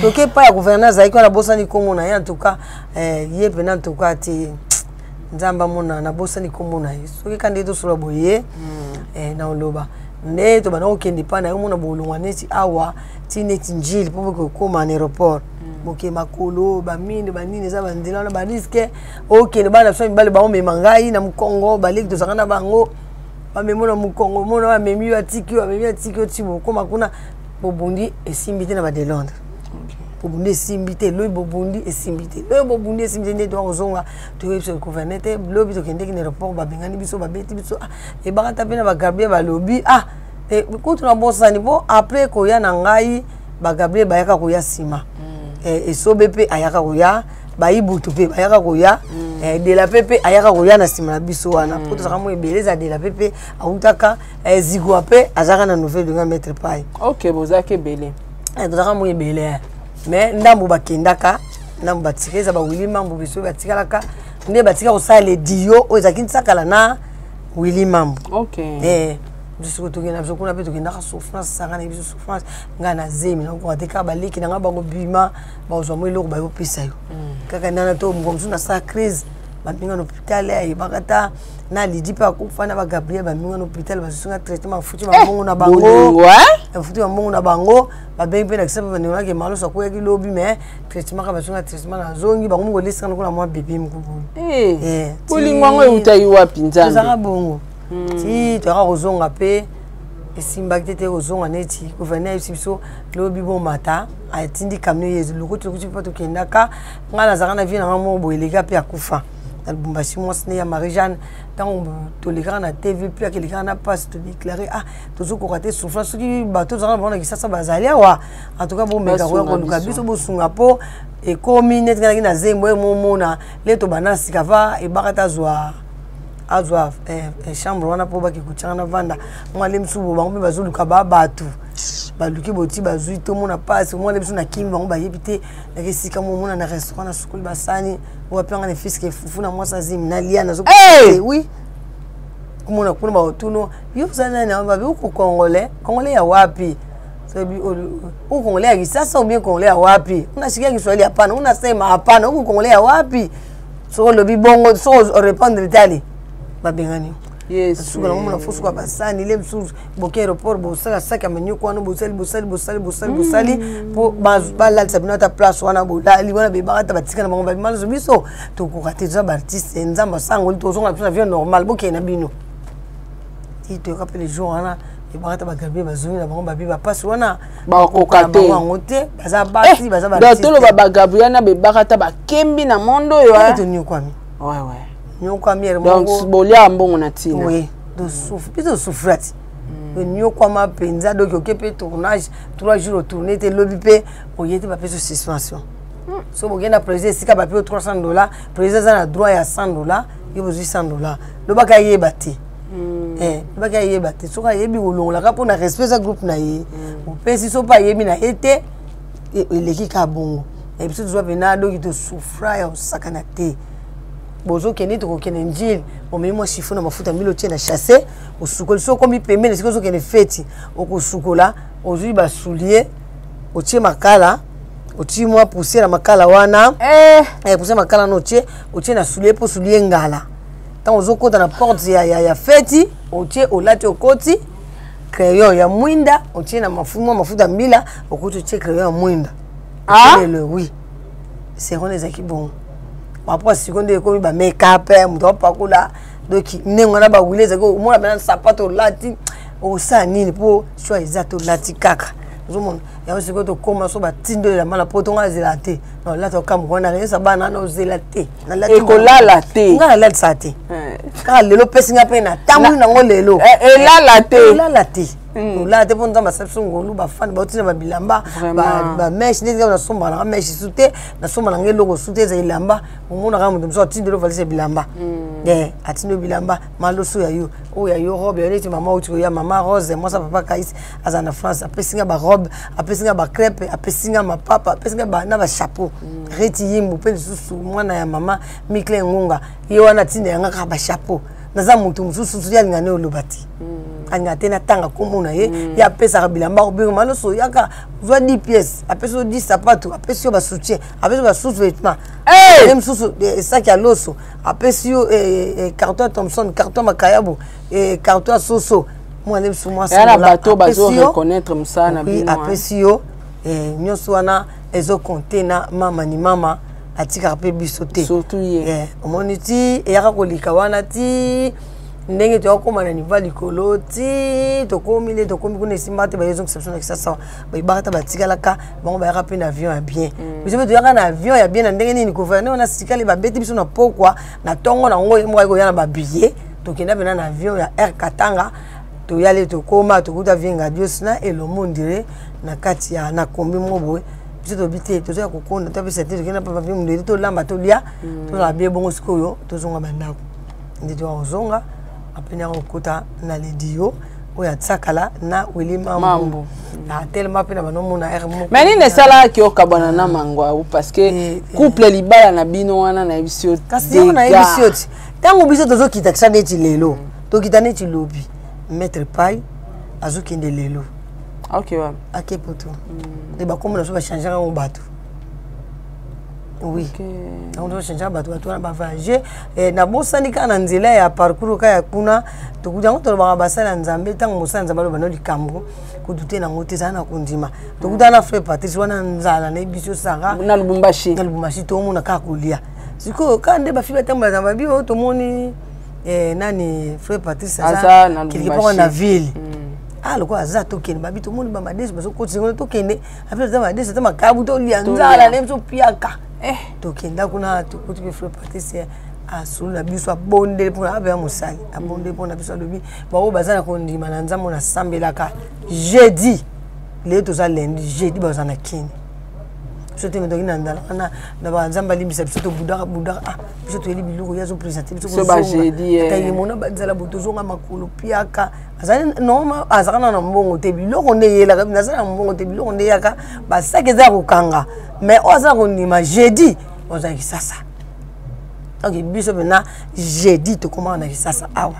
toke epai ya gouverneur azalaki wana, bosani nkombo na ye. En tout cas ye mpena, en tout cas te Nzambe amona, nabosani nkombo na ye. Soki ka nde tosola boye na oloba nde tobanda kokende epai na ye, omona bolongwa neti awa ti neti Njili mpo bokokóma na aéroport, boke makolo bamine banini, eza banzela wana barisque. Okende bana biso mibale baomema ngai na mokongo, baleki tozalaka na bango bamemo na mokongo, mona bamemi yo atiki yo, bamemi atiki yo ti bokóma kuna. Bobundi esimbi te na bade Londres, bobundi esimbi te lobi, bobundi esimbi te lobi, bobundi esimbi te. Nde toka kozonga, toyebi biso gouverneur te. Lobi tokendeki na aéroport, babengani biso, babeti biso. Ebaka ta mpe na bagabriel balobi ah kutu na bosani mpo après koya na ngai bagabriel bayaka koya nsima, esobe mpe ayaka koya, bayibutu mpe bayaka koya, dela mpe mpe ayaka koya na nsima na biso wana mpo tozalaka mo ebele. Eza dela mpe mpe awutaka zigwa mpe azalaka na nouvelle donga maître pai. Ok, bozalaki ebele. Tozalaka mo ebele, mais ndambo bakendaka, ndambo batika, eza bawili mambo biso batikalaka nde batika kosala le dio oyo ezalaki nsakala na Wili Mambo. Biso sikoyo tokenda biso kuna mpe tokendaka souffrance sanga na biso souffrance. Ngai na zemi nakokoka te, kaka baleki na ngai bakobima bakozwa mwa eloko bayopesa yo kaka nana to moko mosusu. Nasala crise, baminga na hôpital, ayebaka ta na Lidi mpe akufa na bagabriel, baminga na hôpital, bazosunga traitement, bafuti bambongo na bango, bafuti bambongo na bango, babengi mpe nakisa mpe bandeko nake maloso akweyaki lobi, mais traitement kaka basunga traitement, nazongi bango moko lesaka lokola mwa bebe moko boye. Bolingo yango eutaki wapi, Nzambe? Tozalaka bongo ti toyaka kozonga mpe esimbaki te te kozonga neti gouverneur ayebisi biso lobi bomata, atindi camion ye lokuti lokuti mpo tokendaka. Ngai nazalaka na vie na ngai moko boye, eleka mpe akufa na Lubumbashi, mwasi ne ya Marie Jeanne. Ntango tolekaka na TV mpe akelekaka na mpasi, todeklare ah tozokoka te souffrance, soki bato tozalaka na bango na Kisasa bazali awa, en tout cas bomeka koya koluka biso, bosunga mpo ekomi neti ngai naki na zembo emomona le tobanda sika va ebaka te azwa azwa chambre wana mpo bake kotianga na vanda mwa mosusu bo bango mpe bazoluka ba bato baluki boti bazwi tomona mpasi mwa biso na kimi bango bayebi te. Naki esika momona na restaurant, nasukoli basani, wapianga na fiske fufu na mwasi azimi nalia nazo. Oui. Kumona kuna baotuno yo oza nani? Babi uko congolais. Congolais ya wapi? Uko congolais ya Kisasa ou bien congolais ya wapi? Unashikia Kiswahili? Hapana. Unasema hapana. Uko congolais ya wapi? Soki olobi bongo, soki orépondre te, ale babengani. Suka nango mona fosuka basani le mosusu boke aéroport, bosala saki ya manioko wana, bosali bosali bosali bosali bosali mpo balalisa bino ata place wana. Bolali wana, bebaka ata batika na bango babimaloso. Biso tokoka te, toza baartiste. Nzambe asangoli, tozonga biso na vie normal, bokende na bino. Ti toyoka mpe le jour wana, ebaka ata bagabriel bazongi na bango, babi bapasi wana. Bakoka te. Yango te, baza basi, baza baartiste. Toloba bagabriel na bebaka ata bakembi na monde oyo. Toniokwami. Ouais. Nyokwami. Donc bolia mbongo na ntina. Oui, tosouffre mpe, tosouffra ti tonyokwama mpenza. Donc oke mpe tournage, 3 jours otourne te, lobi mpe oye te, bapesi suspension. So bokende na président esika bape yo 300 $, président aza na droit ya 100 $, yo bozwi 100 $. Lobaki ayeba te, lobaki ayeba te. Soki ayebi, kolongolaka mpona respect eza groupe na ye, opesi. So mpe ayebi na ye te, eleki kaka bongo. Biso tozwa mpena doki, tosouffra ya kosakana te. Bozokende, tokokende Njili, omemi mwa chiffon na mafuta mbili, otie na chasse, osukoli. So okomi pembeni esika ozokende feti, okosukola, ozwi basoulier, otie makala, otie mwa poussière ya makala wana. Poussière makala wana otie na soulier mpo soulier ngala. Ntango ozokota na porte ya feti, otie, olati, okoti, crayon ya mwinda otie na mwa mafuta mbila, okoti, otie crayon ya mwinda. Lelo oui, seron ezalaki bongo. Bapo sikoyo nde ekomi bamakeup, moto apakola. Donc ndenge wana bawili ezalaki, omona mpena sapato olati, osala nini mpo choix eza te, olati kaka. Ozomona yango sikoyo tokóma so batindi oyo elamba na poto, nga azela te, nalata okambo wana, nayesa bana na ozela te. Ekolala te. Nga nalatisaka te kaka lelo, opesi nga mpe natamboli nango lelo. Elala te. Elala te, olala te, mpo Nzambe asali biso ngolu. Bafani bautina babilamba, bamèches, ndeti kaka nasombaka nanga mèche su te, nasomba nanga eloko su te, eza elamba. Omonaka moto mosusu atindeli ovalise bilamba, atindi yo bilamba, maloso ya yo, oyo ya yo, robe ya neti mama outi koya, mama Rose, mwasa papa Kais, aza na France, apesi nga barobe, apesi nga bacrêpe, apesi nga mapapa, apesi nga na bachapeau. Reti Yimbu mpe lisusu, mwana ya mama Mikle Ngunga, ye wana atinda yanga kaka bachapeau. Naza moto mosusu soki alinga nde oloba te, alinga te natanga nkombo na ye. Ye apesaka bilamba, kobenga maloso, yaka zwa 10 pièces, apesi yo 10 sapato, apesi yo basoutien, apesi yo basous vêtement, ye mosusu saki ya loso, apesi yo carton ya Thomson, carton ya makayabo, carton ya soso, mwana mosusu. Mwasi bato bazo reconnaître mosala na bino. Apesi yo nyonso wana, ezokonte na mama ni mama atikaka mpe biso te. Surtout ye. Omoni ti eyaka kolika wana, ti ndenge toyakokóma na niveau ya likolo, ti tokomi nde tokomi kuna, esimba te. Bayezongisa biso na Kisasa, bayibaka ta batikalaka bango, bayaka mpe na avion ya bien. Biso mpe toyaka na avion ya bien. Na ndenge nini? Gouverneur wana sikali babeti biso na pokwa, na ntongo nango ye moko ayi koya na babillet. Tokenda mpena na avion ya Air Katanga, toyali, tokóma, tokuta vienga dios na elombo ndire na kati ya na kombi moko boye. Biso tobi te, tozoya kokonda, topesa te, tokenda papa mpe mondele, tolamba, tolia, tozala bie bongo. Sikoyo tozonga bandako, nde toya kozonga apene ya kokota na ledio oyo atiakala na Wili Mambu atelema mpe na banomona r moko. Mais nini esalaki okabwana na Mangwau? Parce que couple, libala na bino wana, nayebisi yo. Kasi yango nayebisi yo ti ntango biso tozokita kisa neti lelo, tokita neti lobi, maître Pai azokende lelo. Ok, ouais. Ake poto nde bakombo na biso bachangeaka yango bato. Oui, yango tochangeaka bato, bato wana bavoyage. Nabosani kaka na nzela ya parcours kaka ya kuna, tokuti yango. Tolobaka basali ya Nzambe, ntango mosali ya Nzambe aloba no likambo, kutu te nango te, ezala na kondima. Tokutana na frère Patrice wana, nzala nayebi biso sanga. Na Lubumbashi. Na Lubumbashi, tomona kaka kolia. Sikoyo kaka nde bafi batambolaka, babi oyo tomoni nani, frère Patrice aza na quelque part na ville. Ah, lokola aza, tokende. Babi tomoni bamadesi bazokotisa ngo, tokende api, ata madesi, ata makabu, tolia, nzala na biso piaka. Tokenda kuna, tokuti mpe frère Patrice asulu na biso, abondeli mpona abeya mosali, abondeli mpona biso, alobi baoyo baza na kondima na Nzambe nasambelaka jeudi, lelo toza lundi, jeudi baza na Kini. Biso te, toki na ndala wana na banzambe alimbisa biso, tobudaka budaka. Ah, biso toyeli biloko, ye azopresente biso. Ata ye mona banzala bo, tozonga makolo piaka. Azali normal, azalaka na mbongo te, biloko nde eyelaka. Naza na mbongo te, biloko nde eyaka, basaki eza ya kokanga. Mais oyo aza na kondima, jeudi ozala Kisasa. Donc biso mpena jeudi tokomaka na Kisasa awa.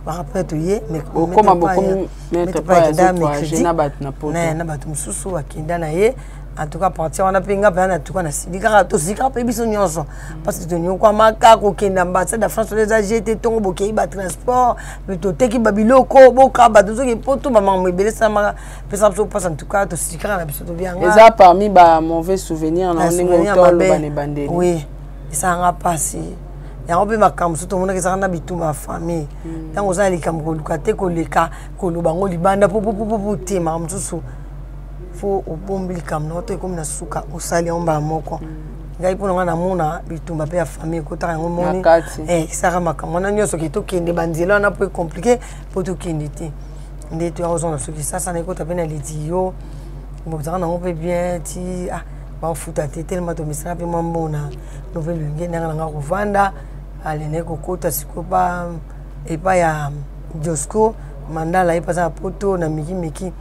Par après toye. Okoma bokomi maître Paya azovoyage na bato na poto. Na bato mosusu akenda na ye. En tout cas, partir wana mpe nga mpenza na tuka nasili kaka, tosili kaka mpe biso nyonso, parce que tonyokwamaka kokende ambassade ya France wana eza jete ntongo bokei batransport, toteki babiloko boka bato soki poto bamakambo ebele esalamaka, pesa biso mpasi. En tout cas, tosili kaka na biso tobianga. Eza parmi ba mauvais souvenir na ndenge otoloba na ebandeli. Oui, esalanga mpasi yango mpe makambo mosusu tomonaki ezalaka na bitumba ya famille. Ntango oza na likambo, koluka te koleka koloba yango libanda popopopopo te. Makambo mosusu fo obombi likambo nango to ekomi na suka, osali yango mbala moko. Ngai mpo na ngai namona bitumba mpe ya famille ekotaka yango, moni esalaka makambo wana nyonso ke tokende banzela wana mpo ecompliqué mpo tokende te. Nde toya kozonga soki sasa na ekota mpe na ledi yo bozalaka nango mpe bien ti bafuta te telema tomisala mpe mwa mbona nope lolenge ndanga nanga kovanda. Ale naye kokota sikoyo pa epai ya Josco Mandala, ye mpe aza na poto na mikimiki.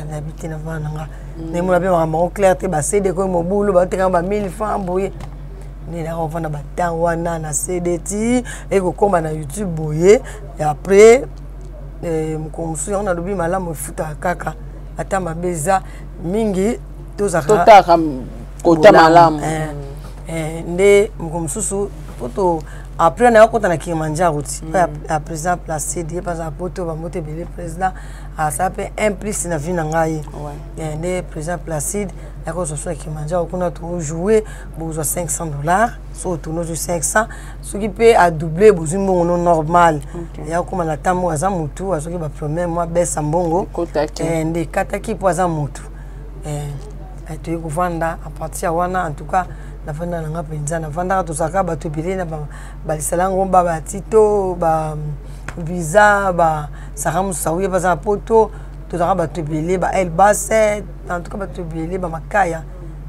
Nayebi te, navanda nanga nayemona mpe makambo yango clair te. Basede koyo mobulu baotekanga ba 1000 francs boye nde naka kovanda batemps wana na cd ti ekokóma na YouTube boye. Après, mokolo mosusu yango nalobi malamu efutaka kaka, ata mabe eza mingi. Tozalaka kota malamu. Nde mokolo mosusu poto après nayo kota na Kilimanjaro ti ya président Placide, ye mpe poto bambote ebele. Président asala mpe un plus na vie na ngai. Nde président Placide nakozwa so na Kilimanjaro kuna, tojoue, bozwa 500 $. So otuni, ozwi 500, soki mpe adouble, bozwi mbongo no normal. Ya kokóma na ntango aza motu azwaki bapremier mois besa mbongo nde ekataki mpo aza motu. Toyei kovanda à partir ya wana. En tout cas, navanda na nga mpenza, navandaka, tozalaka bato ebele na balisala yango, ba batito ba visa, basara mosawu, ye baza na poto. Tozalaka bato ebele, ba elbas, en tout cas bato ebele bamakaya.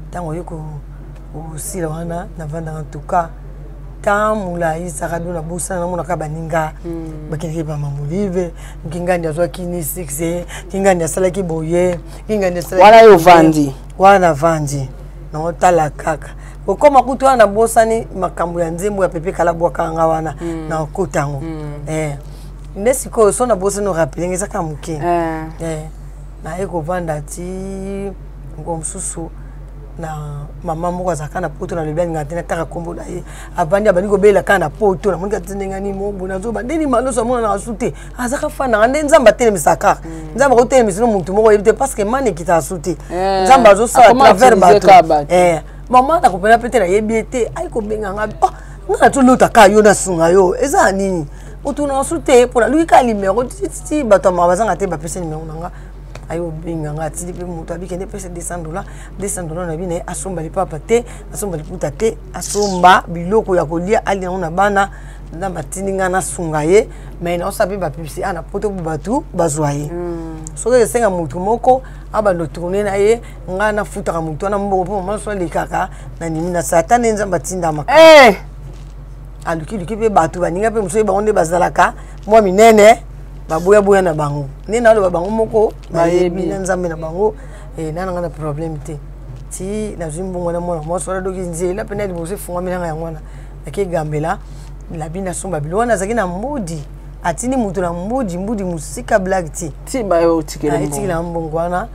Ntango oye kosila wana, navandaka en tout cas temps molai. Ezalaka do nabosana, namonaka baninga bakendeki bamamolive, kingandi azwaki ni succès, kingandi asalaki boye, kingandi asalaki wana. Yo ovandi. Wana navandi, naotala kaka kokóma kutu wana, nabosani makambo ya nzembo ya Pepe Kala bwakanga wana na okota yango. Nde sikoyo so nabosani orappeler nga, eza kaka moke. Naye kovanda ti moko mosusu na mama moko azalaka na poto, nalobi alingaka te nataka nkombo na ye. Avandi, abandi kobelela kaka na poto. Namoni kaka ti ndenge nini mobo nazoba ndeni maloso amonanaka su te, azaka fanaka nde Nzambe atelemisaka kaka. Nzambe akotelemisa no motu moko oyebi te, parce que mane ekitaka su te. Nzambe azosala travers bato. Mama nakopena mpe te, nayebi ye te, ayi kobenga nga: "Oh, nga natolota kaka yo, nasunga yo, eza ya nini?" Otuna su te mpo naluki kaka nimero titi, bato ya mawa bazanga te, bapesa nimero na nga. Ayi obenga nga, atindi mpe moto abikende pesa 200 $. 200 $ na bino, asomba lipapa te, asomba liputa te, asomba biloko ya kolia, alia yango na bana. Nzambe atindi ngai nasunga ye, mais naosala mpe bapublicité a na poto mpo bato bazwa ye. Soki esenga motu moko abanda otourne na ye, ngai nafutaka motu wana mbongo mpo mama so alekaka na nimi na satan. Nde Nzambe atindama, alukiluki mpe bato baninga mpe mosusu, bango nde bazalaka mwa minene, baboyaboya na bango. Nde naloba bango moko bayebi na Nzambe na bango. Na nanga na problème te ti nazwi mbongo na mwana mwasi wana. Doki nzela mpena liboso efungwami nanga yango wana, nake gambela labi, nasomba bilo wana. Azalaki na Mbudi, atindi moto na Mbudi, Mbudi mosika, blague ti. Ti baotikela. Mbongo wana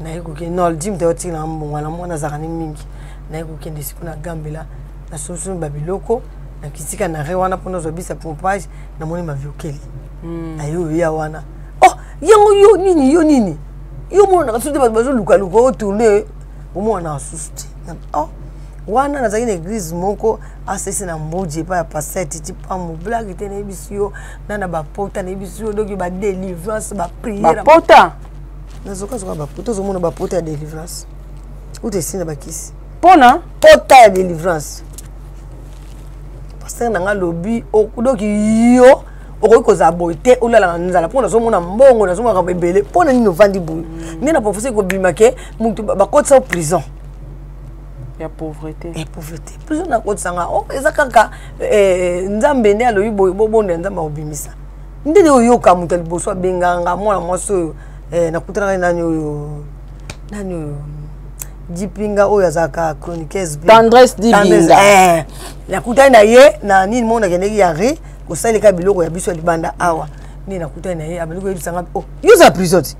naye kokende no di moto ayotikela mbongo wana. Mwana azalaka ne mingi. Naye kokende siko na gambela, nasosomi babiloko, nakitika na re wana mpo nazwa bisa pompage. Namoni maviokeli aye oya wana: "Oh, yango yo nini, yo nini, yo monanaka susu te, bato bazolukaluka otourne, omonanaka susu te." Oh, wana nazalaki na église moko asesi na Mbudi epai ya pasteur Titi Pambu. Blague te, nayebisi yo na bapota, nayebisi yo doki badélivrance, baprière. Bapota. Nazokazoka bapota, ozomona bapota ya délivrance uta esi na bakisi. Mpona pota ya délivrance, pasteur na nga alobi doki yo okoki kozala boye te, olala na nzala mpo nazomona mbongo, nazomona makambo ebele, mpo na nini ovandi boye? Nde na professeur ekobima ke motu bakotisa prison. Ya pauvreté. Ya pauvreté, prison nakotisanga. Oh, eza kaka Nzambe nde alobi boye, bobonda, Nzambe akobimisa. Ndenge oyoka moto ya liboso abenganga mwana mwasi oyo nakutanaka nani oyo, nani oyo Dipinga oyo azalaka chroniqueuse. Tendresse Dibinga. Nakutani na ye na nini moko, nakendeki ya ri. Kosaleka biloko ya biso ya libanda awa. Nde nakutani na ye, abandi koyebisa nga: "Oh, yo oza na prison te?"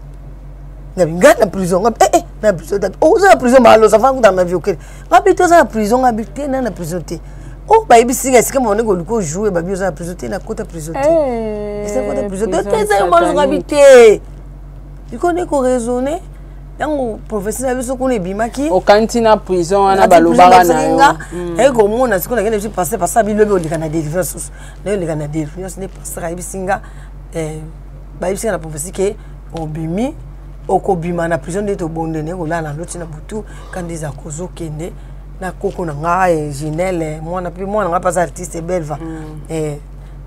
Ngabi: "Ngai na prison?" Ngabi: "Eh, eh, na prison te." "Oh, oza na prison, malosa afana kutana na viokele." Ngabi: "Te, oza na prison?" Ngabi: "Te, na na prison te." "Oh, bayebisi nga esika mabandi koluka ojoue, babi oza na prison te." "Nakota prison te, esika kota prison te te, eza yo malosa." Ngabi: "Te." Liko nde koraisonne ntango prophétie na biso kuna ebimaki. Okanisi na prison wana balobaka na yo. Naye komona sikoyo, nakende biso pasteur. Pasteur bilobi oleka na délivrance susu, naye oleka na délivrance nde pasteur ayebisi nga, bayebisi nga na prophétie ke obimi, okobima na prison. Nde tobonde, naye kolala na loti na butu kandi eza kozokende na koko na nga Ginele, mwana mpe mwana nga mpe aza artiste belva.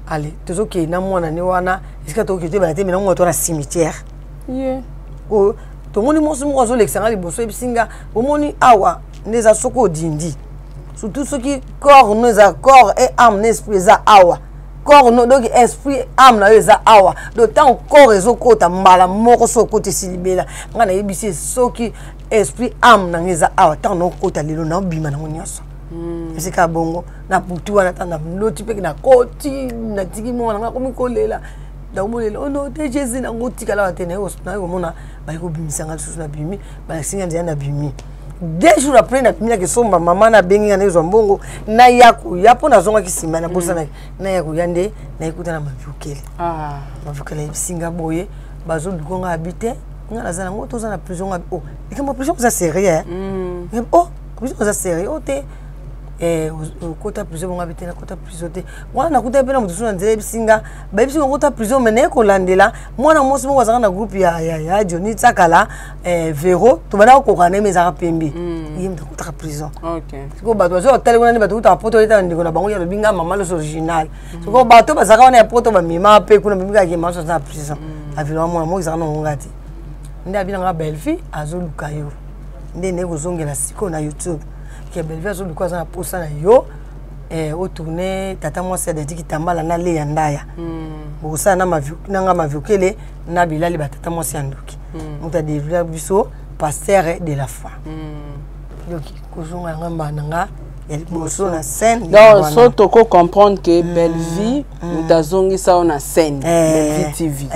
Ale tozokende na mwana ne wana, esika tokokende toyebana te, mena ngo to na cimetière. Tomoni mwasi moko azolekisa nga liboso, eyebisi nga: "Omoni awa nde eza soki odindi, surtout soki corps no eza corps et âme na esprit eza awa, corps no, donc esprit, âme na yo eza awa. Donc ntango corps ezokota mbala moko, so okota esi libela." Ngai nayebisi ye: "Soki esprit, âme na ngai eza awa, ntango naokota lelo, naobima nango nyonso." Esika bongo na butu wana, ntango naloti mpe nakoti, natiki mwana ngai akomi kolela, nakomolela: "Ono te, Jésus, nango tikala awa te." Naye komona baye kobimisa nga lisusu, nabimi, balakisi nga nzela, nabimi. 2 jours après nabimi, nakesomba, mama nabengi nga, nazwa mbongo, naya koya mpo nazongaki nsima, nabosanaki, naya koya nde nayekuta na Maviokele. Maviokele ayebisi nga boye: "Bazoluka nga." Abi te, nga naza nango, toza na prison. Nga: "Oh, likambo ya prison oza sérieux? Oh, prison oza sérieux o te, okota prison bongo?" Abi te, nakota prison te. Wana nakuta mpe na moto mosusu na nzela, yebisi nga, bayebisi nga okota prison, mais naye kolandela mwana mwasi moko azalaka na groupe ya Johnny Tsakala, Vero, tobanda kokoka na ye, me ezalaka pembe, ye moto akotaka prison. Sikoyo bato bazo batali kuna nde bato kutaka poto eta ndeko na bango. Ye alobi nga mama loso original. Sikoyo bato bazalaka wana ya poto bamema mpe kuna, bamikaka mama loso aza na prison. Avilama mwana moko ezalaka nango nga te, nde abi nanga Bellevie azoluka yo. Nde naye kozongela sikoyo na YouTube ke Bellevie azoluka, aza na posa na yo, otourne tata mwasi ya Dadi Kitambala na Leya Ndaya. Bokosala nanga Maviokele na Bilali, batata mwasi ya ndoki. Moto adelivra biso, pasteur de la foi. Donc kozonga yanga mbala na nga ya liboso na scène. Donc so toko comprendre que Bellevie moto azongisa yo na scène, Bellevie TV.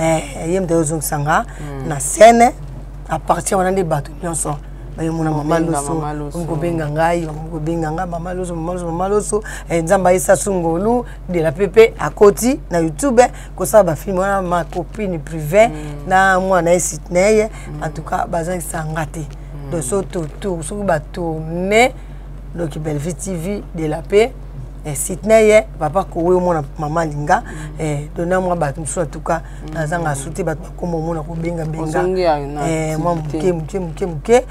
Ye moto azongisa nga na scène. À partir wana nde bato nyonso bayomona mama Loso, omi kobenga ngai, bakomi kobenga ngai mama Loso, mama Loso, mama Loso. Nzambe ayesa sungolu de la pepe akoti na YouTube kosala bafilme wana, ma copine privé na mwana ye Sitney. En tout cas bazangisa nga te. Donc so totour, soki batourne, donc Bellevue TV, de la paix, Sitney, papa kowe, omona mama Linga, dona mwa bato mosusu. En tout cas nazanga su te, bato bakoma omona kobengabenga mwa moke moke moke moke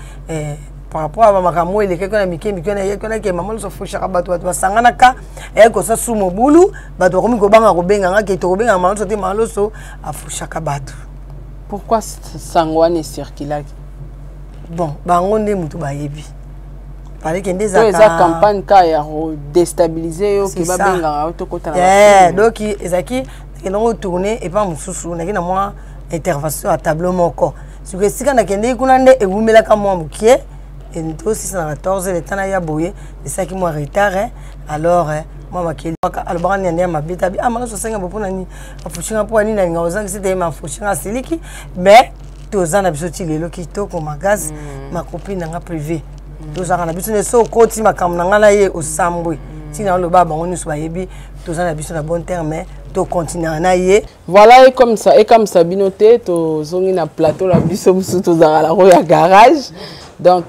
par rapport a bamakambo oyo elekaki na mike mike. Nayeki nake mama nyonso afushaka bato, bato basanganaka, eyaki kosa su mobulu, bato bakomi kobanga kobenga nga ke tokobenga mama nyonso te, mama loso afushaka bato. Pourquoi sango wana ecirculaki? Bon, bango nde moto bayebi. Pareke nde eza campagne ka ya kodéstabiliser yo ke babengaka yo tokota na. Donc ezalaki nakendaki tourne epa mosusu, naki na mwa intervention ya tableau moko. Sikoyo esika nakendeki kuna nde ewumelaka mwa mokie, tosisa na 14 leta na ya boye, esalaki mwa retard. Alors mwa makeli alobaka nini ya mabe tabi ah, mama sosenga bo mpona nini afushinga, mpo nini alinga ozangisi te, ma afushinga asiliki. Mais toza na biso ti lelo kitoko makasi. Macopine na nga privé, tozalaka na biso nde so okoti makambo na ngai na ye osambwe ntina oloba, bango nyonso bayebi toza na biso na bon terme, tocontinuera na ye. Voilà, ekomisa ekamisa bino te, tozongi na plateau na biso mosusu, tozalaka nango ya garage. Donc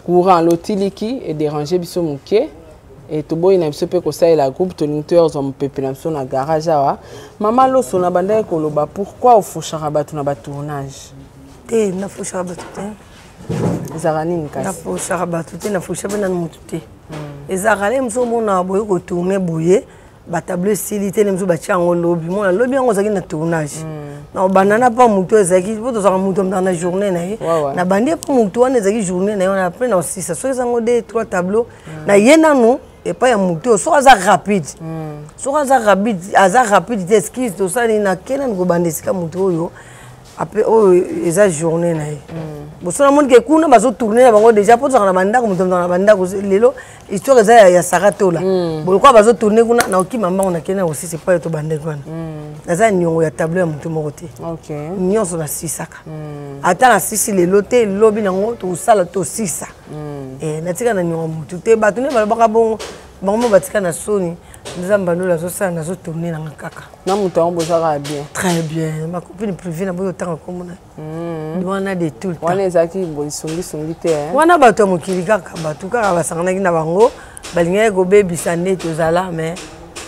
courant lotiliki edérange biso moke e, toboyi na biso mpe kosalela groupe, tolingi toyozwa mopepe na biso na garage awa. Mama Loso, na bandaki koloba, pourquoi ofushaka bato na batournage? Te, nafushaka bato te. Ezalaka nini kasi? Nafushaka bato te, nafusha mpe nanu motu te. Ezalaka le mosu omona boye kotourne boye, batableau esili te, mosusu batia yango lobi, mona lobi yango ozalaki na tournage na obanda na mpa motu ezalaki mpo tozalaka motu amutaka na journée na ye. Na bandi mpo motu wana ezalaki journée na ye wana, après na osisa soki ezango deux trois tableau na ye nanu epai ya motu oyo. Soki aza rapide, soki aza rapide, aza rapide te, excuse, tosali nake nanu kobanda esika motu oyo. Ape oyo eza journée na ye. Boso namoni ke kuna bazotourne na bango déjà, mpo tozalaka na bandako, moto na bandako. Lelo histoire eza ya Sara Tola. Bolokola bazotourne kuna, naokima mbango, nakende na kosisa epai to bandeko wana. Naza niongo ya tableau ya motu moko te. Nyonso nasisaka. Ata nasisi lelo te, lobi nango tosala, tosisa. Natika na niongo ya motu te. Bato nde balobaka bongo, bango mo batika na soni. Nzambe alola, azosala, nazotourne nanga kaka. Na moto yango bozalaka bien? Très bien, ma copine privée, na boyi otanga kombo na wana de tout le temps. Wana ezalaki boye songisongi te, hein? Wana bato ya mokili kaka, bato kaka basanganaki na bango, balingaki kobebisa nde tozala, mais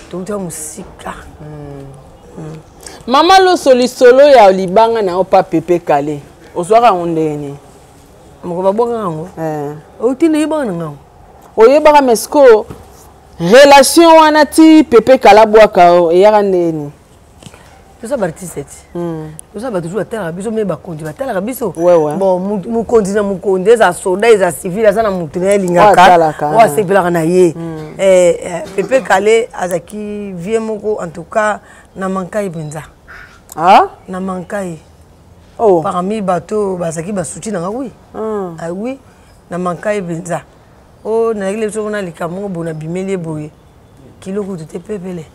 touta mosika. Mama Loso, lisolo ya libanga na yo pa Pepe Kale, ozwaka yango ndenge nini? Moko babwakaka yango. Outi nayebaka na ngango. Oyebaka, mais sikoyo relation wana ti Pepe Kala bwaka o eyaka ndenge nini? Toza baartiste ti, toza bato toujours batalaka biso, me bakonzi batalaka biso. Ouais. Bon, mokonzi na mokonzi, eza soda, eza civil, aza na motu na ye alingaka. Oyo atalaka. Oyo asepelaka na ye. Pepe Kale azalaki vie moko, en tout cas na manka ye mpenza. Ah? Na manka ye. Oh. Parmi bato oyo bazalaki basuti nanga, oui. Ah oui, na manka ye mpenza. O nayaki biso kuna likambo moko boye, nabimeli ye boye, kilo kutu te, pepele.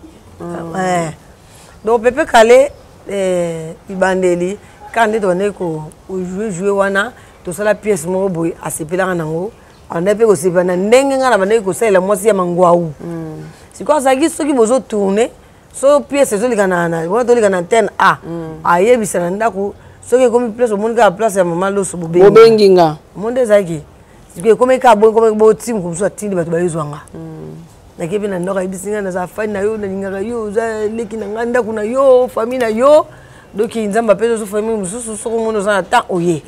Donc Pepe Kale, ibandeli kaka nde tobandaki kojoue joue wana, tosala pièce moko boye, asepelaka nango, abandaki mpe kosepela na ndenge ngai nabandaki kosalela mwasi ya mangwau. Sikoyo azalaki, soki bozotourne, so pièce ezoleka wana, toleka na antenne a, ayebisa na ndako, soki ekomi place, omoni kaka place ya mama Loso, bobengi. Bobengi nga. Monde ezalaki sikoyo, ekomi kaka boye, ekomi boti mosusu atindi bato bayozwa nga. Nake mpe na ndako, ayebisi ngai: "Naza fani na yo, nalingaka yo, oza leki na ngai, ndako na yo, famille na yo, donc Nzambe apesi ozo famille mosusu. Soki omoni oza na temps, oye.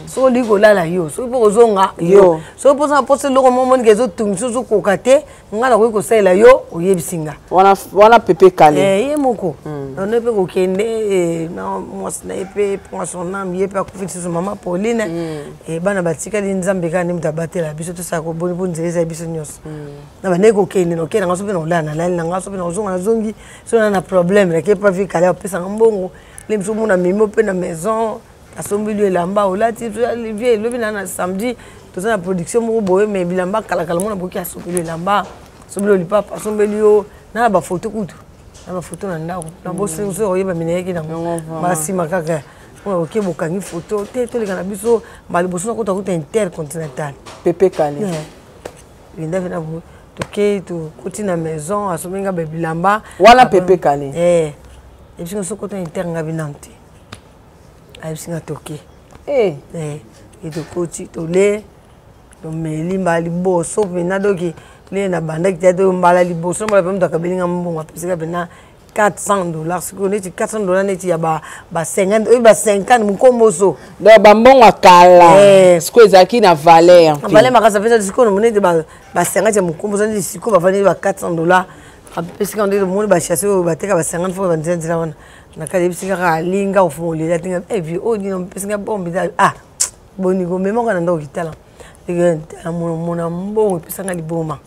Soki olingi kolala yo, soki mpo kozonga yo, soki mposa na posa eloko moko omonike ezotungisa, ozokoka te, ngai nakoki kosalela yo, oyebisi nga." Wana, wana Pepe Kale. Ye moko nano mpe kokende na mwasi na ye mpe, pour son âme, ye mpe akufi lisusu, mama Pauline. Bana batikali, Nzambe kaka nde moto abatela biso, tosala koboni mpo nzela ezali biso nyonso. Na bandeki kokende, nakokende nanga, so mpe nakolala, nalali nanga, so mpe nakozonga, nazongi. So na problème, nake pa vi Kale, apesanga mbongo nde biso omona memo mpe na maison, asombeli yo elamba olati vie. Elobi na samedi toza na production moko boye, mais bilamba kalakala mona boki, asombeli yo elamba, asombeli yo lipapa, asombeli yo na bafoto kutu, na bafoto na ndako na bosengo. Soki oyeba mineyaki nango basima kaka mpona oke, bokangi foto te, toleka na biso mbala liboso nakota kuta Intercontinental. Pepe Kale. Linda mpe na toke, tokoti na maison, asombi nga babilamba. Wana Pepe Kale. Ayebisi nga soki kota inter, nga binanu te. Ayebisi nga toke. E tokoti, tole, tomeli mbala liboso mpena. Doki ndenge nabandaki te, to mbala liboso, mbala mpe moto akabeli nga mbongo, apesika mpena 400 dollars. Sikoyo neti 400 dollars, neti ya ba 50 oyo, ba 50 mokomboso. Donc bambongo ya kala. Sikoyo ezalaki na valeur mpe. Valeur makasi. Apesa sikoyo neti ba 50 ya mokomboso, neti sikoyo bavandi ba 400 dollars. Apesika nde omoni bachasse oyo bateka ba 50 fo banzela nzela wana na kati. Ayebisi kaka alinga kofungolela atinga vie oyo nini opesinga bombe. Ah, boni komemaka na ndako, kitala mona mbongo epesanga liboma,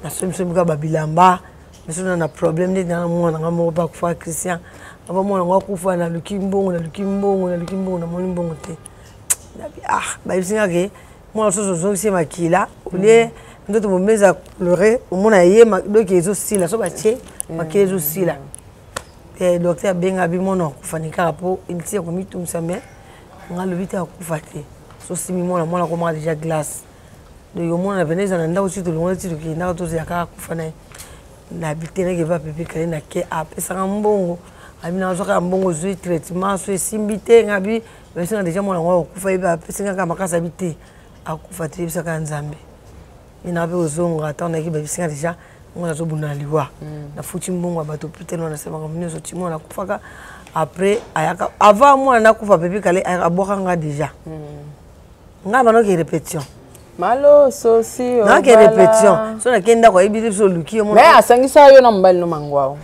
nasomisombi kaka babilamba. Biso na problème nde na mwana nga moko mpe akufa, Christian. Ava mwana ngo akufa, naluki mbongo, naluki mbongo, naluki mbongo, namoni mbongo te. Ah, bayebisi nga ke mwana mosusu ozongisi ye makila olie nzoto momeza couleur, omona ye donc ezosila, so batie makila ezosila. Docteur abenga bi mwana akufa ni kaka mpo inti ya komitungisa, mais nga alobi te akufa te. So simi mwana, mwana akomaka déjà glace. Donc omona pene eza na ndako, ti tolongola, ti tokendaka, tozela kaka akufa na ye. Na bitenaki epa Pepe Kale, na ke apesaka mbongo, abi nazwaka mbongo, ozwi traitement, so esimbi te, nga bi bayesinga déjà mwana ngo akufa. Ye apesinga kaka makasi, abi te akufa te, yebisaka Nzambe. Ye na mpe kozonga ntango nayaki, bayebisinga déjà ngo nazobunda na liwa. Nafuti mbongo ya bato hôpital wana, nasala makambo nyonso ti mwana akufaka. Après ayaka, avant mwana nakufa, Pepe Kale abwaka nga déjà, ngai banoki répétition. Maloso si. Naoke répétition, so nakei ndako, ayebi biso oluki yo. Mais asangisaka yo na mobali no mangwao?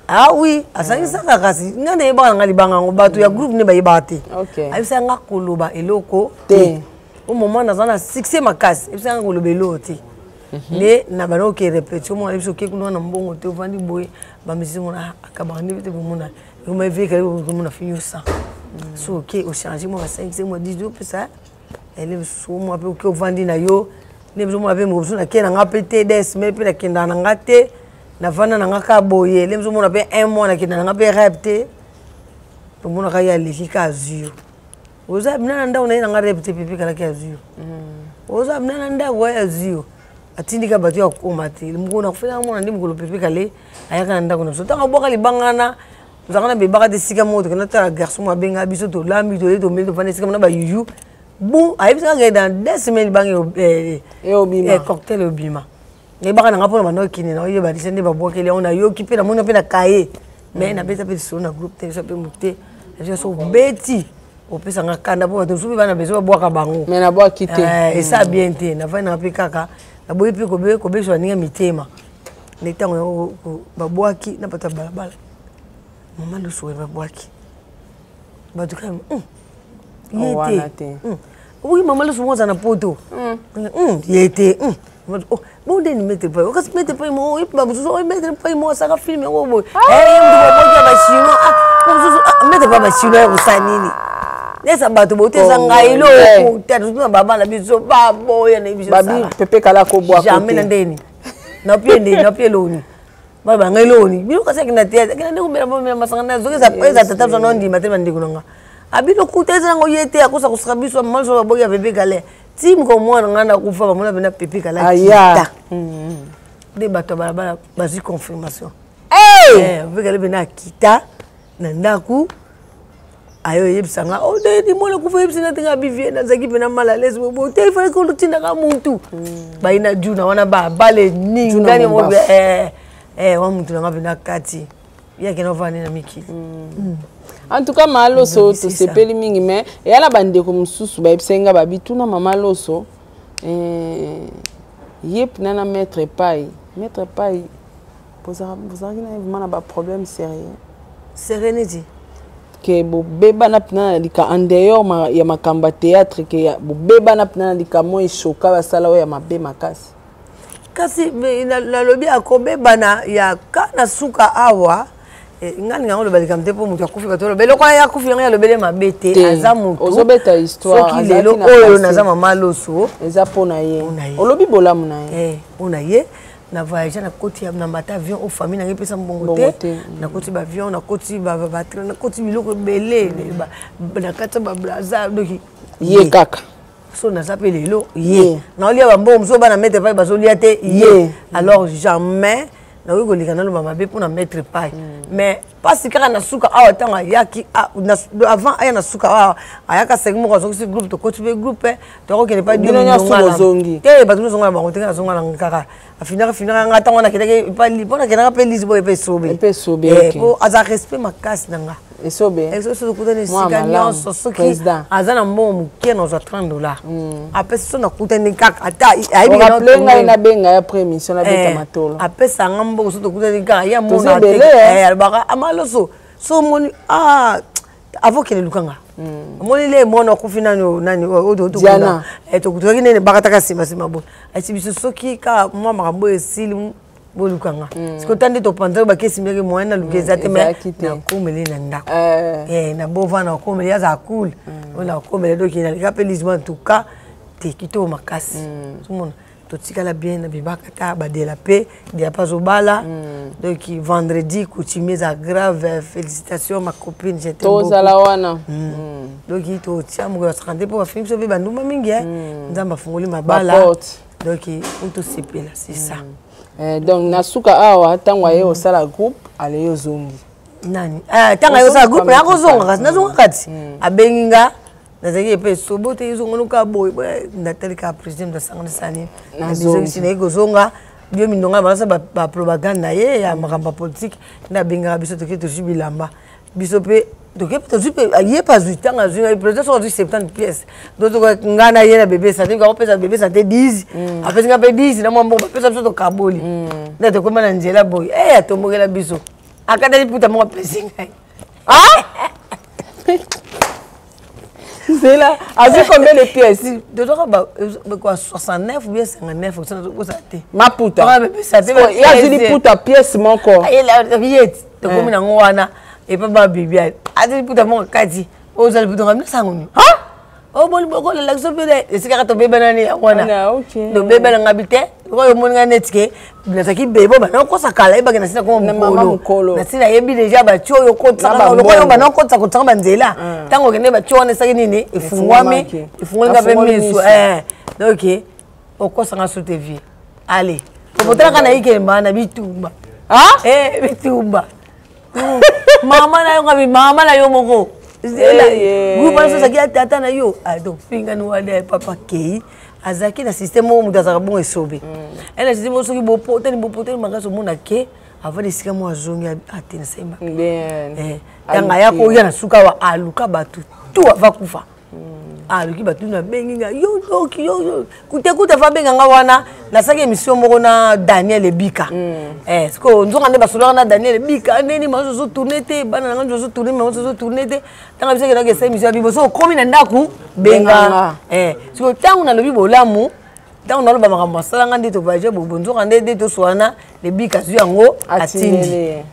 Ah oui, asangisaka, kasi ngai nayebaka na ngai libanga yango, bato ya groupe nde bayebaka te. Ayebisaka nga koloba eloko te. Au moment naza na succès makasi, ayebisaka nga koloba eloko te. Nde na bana oke répétition, mona biso oke kuna na mbongo te, ovandi boye, bamisi mona akabaka nde te, bomona ekoma evekali, komona fini osa. So oke ochange mwa ba 5 mwa 10 opesa ele mosusu mwa mpe oke ovandi na yo nde biso mona mpe mosusu nake na nga mpe te des semaine mpe nakendaka na nga te navanda na nga kaka boye nde biso mona mpe un mois nakenda na nga mpe rep te tomonaka ye aleki ka azwi yo oza bina na ndako na ye na nga rep te pepe kalaki azwi yo oza bina na ndako ye azwi yo atindika bato ya kokoma te mokolo nakufela mona nde mokolo pepe kale ayaka na ndako na biso ntango abwaka libanga wana tozalaka na bebaka te esika moko tokenda tala garçon moko abenga biso tolambi toye tomeli tofanda esika mona bayuyu bon ayebisaka ke dans 2 semaines libanga cocktail ebima nayebaka nanga mpona banda okende na oyeba lisa nde babwakeli yango nayoki mpe namoni mpe na kaye mais nabeta mpe lisolo na groupe te biso mpe mote nabiso so obeti opesa nga kanda mpo bato mosusu mpe bana besoin babwaka bango mais nabwaki te esa bien te nafandi nanga mpe kaka naboyi mpe kobebisa baninga mitema nde ntango yango babwaki na bato ya balabala mama loso babwaki bato kaka ye te okoki mama loso moko aza na poto ye te bondeni maître pai okasi maître pai moko oyebi bamosusu oyo maître pai moko asaka filme yango boye ye moto baboki ya bachinois mosusu maître pai bachinois ya kosala nini nesa bato bote eza ngai lokuta surtout na baba na biso baboya na biso pepe kala kobwaka jamais na ndeni napie ndeni napie loni baba ngai loni bino kasi akenda te akenda nde komela bomela masanga na zoki eza tata biso nondima te bandeko na nga abino kuta eza nango ye te akosa kosaka biso mama biso baboki ya pepe kale ti moko mwana ngai nakufa bamona mpena pepe kale akita nde bato ya balabala bazwi confirmation pepe kale mpena akita na ndako ayo oyebisa nga odedi mwana kufa oyebisa nga te nga bivie nazalaki mpena mal à l'aise bobo te ifalaki olotindaka mutu bayi na juna wana babale ningani wa mutu nanga mpena kati ye akenda ovanda nde na mikili. En tout cas, mama Loso, tosepeli mingi, mais eya na bandeko mosusu bayebisaki nga babi tuna mama Loso ye mpena na maître Pai. Maître Pai bozalaki na ye vraiment na baproblème sérieux? Sérieux neti? Ke bobebana mpena na lika en dehors ya makambo ya théâtre, ke bobebana mpena na likambo eshoka basala oyo ya mabe makasi. Kasi nalobi akobebana ya ka na suka awa nga ninga oloba likambo te mpo moto akufi, bato oloba eloko ya akufi yango alobele mabe te, aza motu. Ozobeta histoire. Soki lelo oyo naza mama Loso, eza mpo na ye, olobi bolamu na ye. Mpo na ye na voyage, nakoti na mata avion o famille nange epesa mbongo te, nakoti baavion, nakoti batrain, nakoti biloko ebele na kati ya bablaza, donc ye kaka. So naza mpe lelo ye naolia bambongo mosusu bana maître Pai bazolia te ye. Alors jamais nakoki koleka naloba mabe mpona maître Pai, mais mpasi kaka na suka awa ntango ayaki, avant aya na suka awa ayaka sengi moko azongisi groupe, tokoti mpe groupe, tokokende pa te, bato nyonso na bango te, nazonga na kaka afinaka finaka nga ntango nakendaki mpo nakendaka mpe lisi boye mpe esobe po aza respect makasi na nga. Esobe. Soki tokutani esika nyonso, soki aza na mbongo moke, nazwa 30 $, apesi so nakutani kaka ata ayebi ngai nabenga ya après émission, nabeta matolo. Apesa nga mbongo so tokutani kaka ye amona, alobaka amaloso so omoni avokende lukanga omoni le mwana akufi nani nani oyo tokutaki nene bakataka nsima nsima boye ayesi biso soki kaka mwa makambo oyo esili bolukanga sikoyo ta nde topanzaki bakesi meke moyen naluka eza te, mais nakomeli na ndako na bova nakomeli azala cool oyo nakomeli doki naleka mpe lisma en tout cas te kitoko makasi ozomona totikala bien na bibaka ta badela mpe dela mpe azobala. Donc vendredi coutumier eza grave, félicitation ma copine. Tozala wana. Donc totia mokolo ya 30 mpo bafimi biso mpe bandumba mingi, Nzambe afungoli mabala, donc po tosepela, c'est ça. Donc na suka awa ntango aye osala groupe aleye ozongi? Nani? Ntango aye osala groupe nakozonga, kasi nazonga kati abengi nga nazalaki epe esobo te ezongonoka boye natali kaka président nasanganisani nazongisi naye kozonga bio mindonga balasa bapropagande na ye ya makambo ya politike nde abengaka biso toke tozwi bilamba biso mpe toke tozwi mpe ye mpe azwi ntango azwi ngai président soki azwi 70 pièces donc ngai na ye na bébé santé akopesa bébé santé 10, apesi ngai mpe 10 na mwa mbongo bapesa biso tokaboli nde tokóma na nzela boye e atombokela biso akatali puta moko apesi ngai. Nzela azwi combien de pièces? Tozwaka quoi, 69 ou bien 59, osala te. Maputa ye azwi liputa pièce moko. Ye tokomi nango wana epa babibi azwi liputa moko kati. Ozali butonga bino sango nini? Omoni bokolela biso mpe esikaka tobebanani yango wana. Tobebana nga bi te. Oyo omoni nga neti ke nazalaki bebo bana okosa kala yebaki na sina koma mokolo. Na sina yebi deja batio oyo okotisaka lokola oyo bana okotisa kotisaka banzela. Ntango okende batio wana esaki nini efungwami efungoli nga mpe miso. Donc okosa nga sous te vie. Allez. Okotalaka na ikemba na bitumba. Eh bitumba. Mama na yo ngabi mama na yo moko groupe wana ozalaki ya tata na yo donc fingani wana papa kei azalaki na système moko moto azalaka bongo esobe ena système moko soki bopotani bopotani makasi omona ke avant esika moko azongi ate na semba ntango aya koya na suka awa aluka bato tout ava kufa. Aluki bato nabengi nga yo yoki yo kutekuta fa abenga nga wana nasalaki émission moko na Daniel Ebika. Sikoyo nzoka nde basolaka na Daniel Ebika ndeni maso ozotourne te bana na nga nzo ozotourne maso ozotourne te ntango bisaki naki esala émission ya bibo so okomi na ndako benga. Sikoyo ntango nalobi bolamu ntango naloba makambo asalanga nde tovoyage bobo nzoka nde nde toswana Lebika azwi yango atindi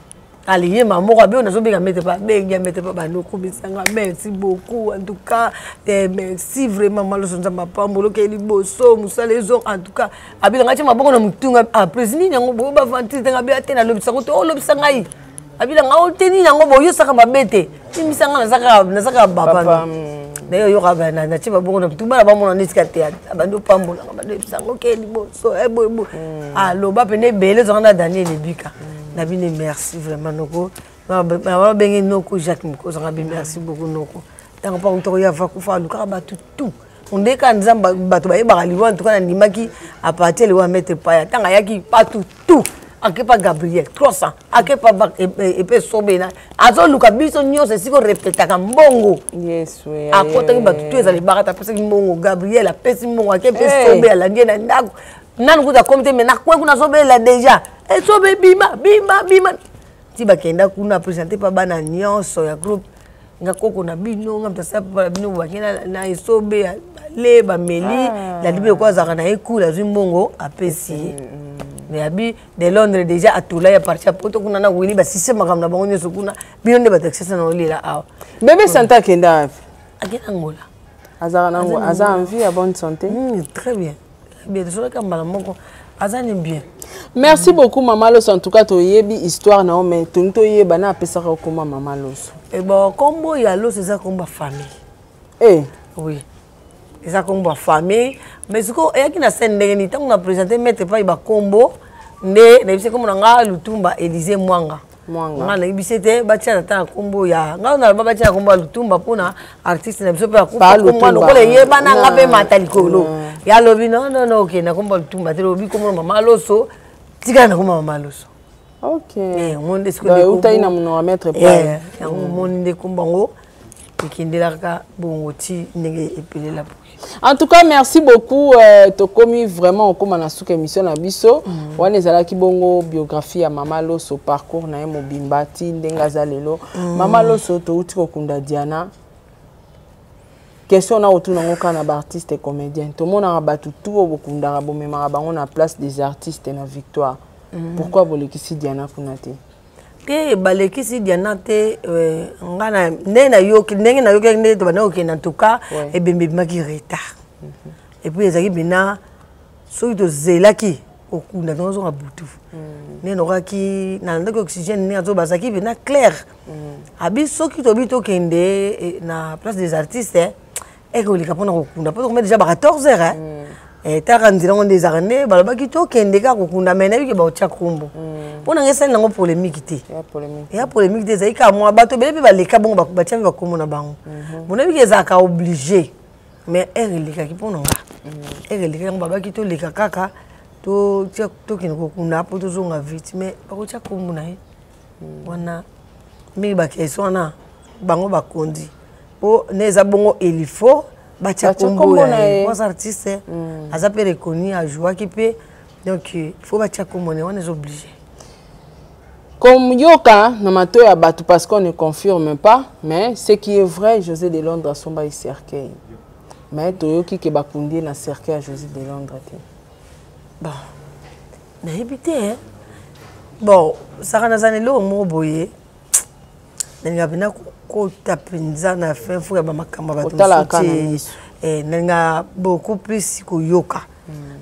aliye mama moko abe oyo nazobenga maître pa abengi ya maître pa bando okumisanga merci beaucoup en tout cas eh, merci vraiment maloso nzambe apambola okei liboso mosala ezo en tout cas abelanga atia maboko na motunga ah président nini yango boyo bavantise te ngabe ate nalobisa ngo te olobisa ngai abelanga o te nini yango boyo osaka mabe te limbisa ngai naza kaka baba naye oyoka natie maboko na motu bana bamona neti ka te abandi opambolanga bandi oyebisa ngo okei liboso boyeboye aloba pene ebele ezalaka na Daniel Ebika. Nabine merci vraiment noko babenge noko Jacques Mokozanga bi merci beaucoup noko ntango mpa kuta koya va kufa alukaka bato tout ondeka nzambe bato bayebaka liwa en tout cas nandimaki à partir liwa maître paya ntango ayaki bato tout ake pa Gabriel 300 ake pa epe sobena azoluka biso nyonso esika orepetaka mbongo akotaki bato tout ezala ebakata apesaki mbongo Gabriel apesi mbongo ake mpe sobe alandi ye na ndako nanu kuta akomi te me nakwe kuna azobelela deja esobe bima bima bima ti bakenda kuna presente mpa bana nyonso ya groupe nga koko na bino nga moto asala papa na bino bakenda na esobe bale bameli landi mpe lokola azalaka na ye kule azwi mbongo apesi ye mais abi de Londres déjà atula ya parti ya poto kuna na wili basise makambo na bango nyonso kuna bino nde bato ya kisasa na olela awa. Bebe Santa akenda wapi? Akenda Angola. Azalaka nango aza en vie ya bonne santé? Très bien. Bien, tosolaka mbala moko aza ni bien. Merci beaucoup Mama Loso, en tout cas toyebi histoire na yo mais tolingi toyeba na apesaka okoma Mama Loso. Eh bon, kombo ya Loso eza kombo ya famille. Eh. Oui. Eza kombo ya famille, mais sikoyo eyaki na scène ndenge nini ntango na présente maître pai bakombo nde nayebisi kombo na nga Lutumba Élysée Mwanga. Nga nayebisi ete batia na ta na kombo ya nga naloba batia na kombo ya Lutumba mpona artiste na biso mpe akufa kombo lokola eyebana nga mpe mata likolo ya alobi non non non okende na kombo ya Lutumba te lobi kombo na Mama Loso tikala na kombo ya Mama Loso. Omoni nde sikoyo na monoko ya maître pai yango omoni nde kombo yango ekendelaka bongo ti ndenge epelela. En tout cas, merci beaucoup. Tokomi vraiment okoma na suka émission na biso. Wana ezalaki bongo biographie ya Mama Loso, parcours na ye mobimba ti ndenge aza lelo. Mama Loso touti kokunda Diana. Question na otuna ngo kana ba artiste et comédien. Tomonaka bato tout oyo bokundaka bomemaka bango na place des artistes na Victoire. Pourquoi bolekisi Diana kuna te? Te balekisi Diana te nga na ndenge nayoki ndenge nayokaki ndenge tobanda kokende en tout cas ebembe ebimaki retard. Et puis ezalaki mpena soki tozelaki kokunda tozonga butu ndenge nokaki nalandaki oxygène ndenge azo bazalaki mpena clair abi soki tobi tokende na place des artistes ekoleka mpona kokunda mpo tokoma déjà ba 14 heures taka nzela ngo nde ezalaka nde balobaki tokende kaka kokunda mai nayebi ke baotya kombo mpo na ngai esali nango polémique te eya polémique te ezali kaka mwa bato ebele mpe baleka bongo batia mpe bakombo na bango bo nayebi ke ezalaka obligé mais heure elekaki mpo na nga heure elekaki yango babaki toleka kaka tokende kokunda mpo tozonga vite mais bakotya kombo na ye wana mingi bakestion wana bango bakondi mpo nde eza bongo elifo batia kombo na ye aza artiste aza mpe reconnu ajouaki mpe donc il faut batia kombo na ye wana eza obligé. Comme yoka na mato ya bato parce qu'on ne confirme pas mais ce qui est vrai José de Londres asombaki cercueil mais toyoki ke bakundi ye na cercueil ya José de Londres te. Bon nayebi te bon saka naza na eloko moko boye nalinga mpena Kokota mpenza na fin fo ya bamakambo ya bato mosusu te. Nalingaka beaucoup plus koyoka.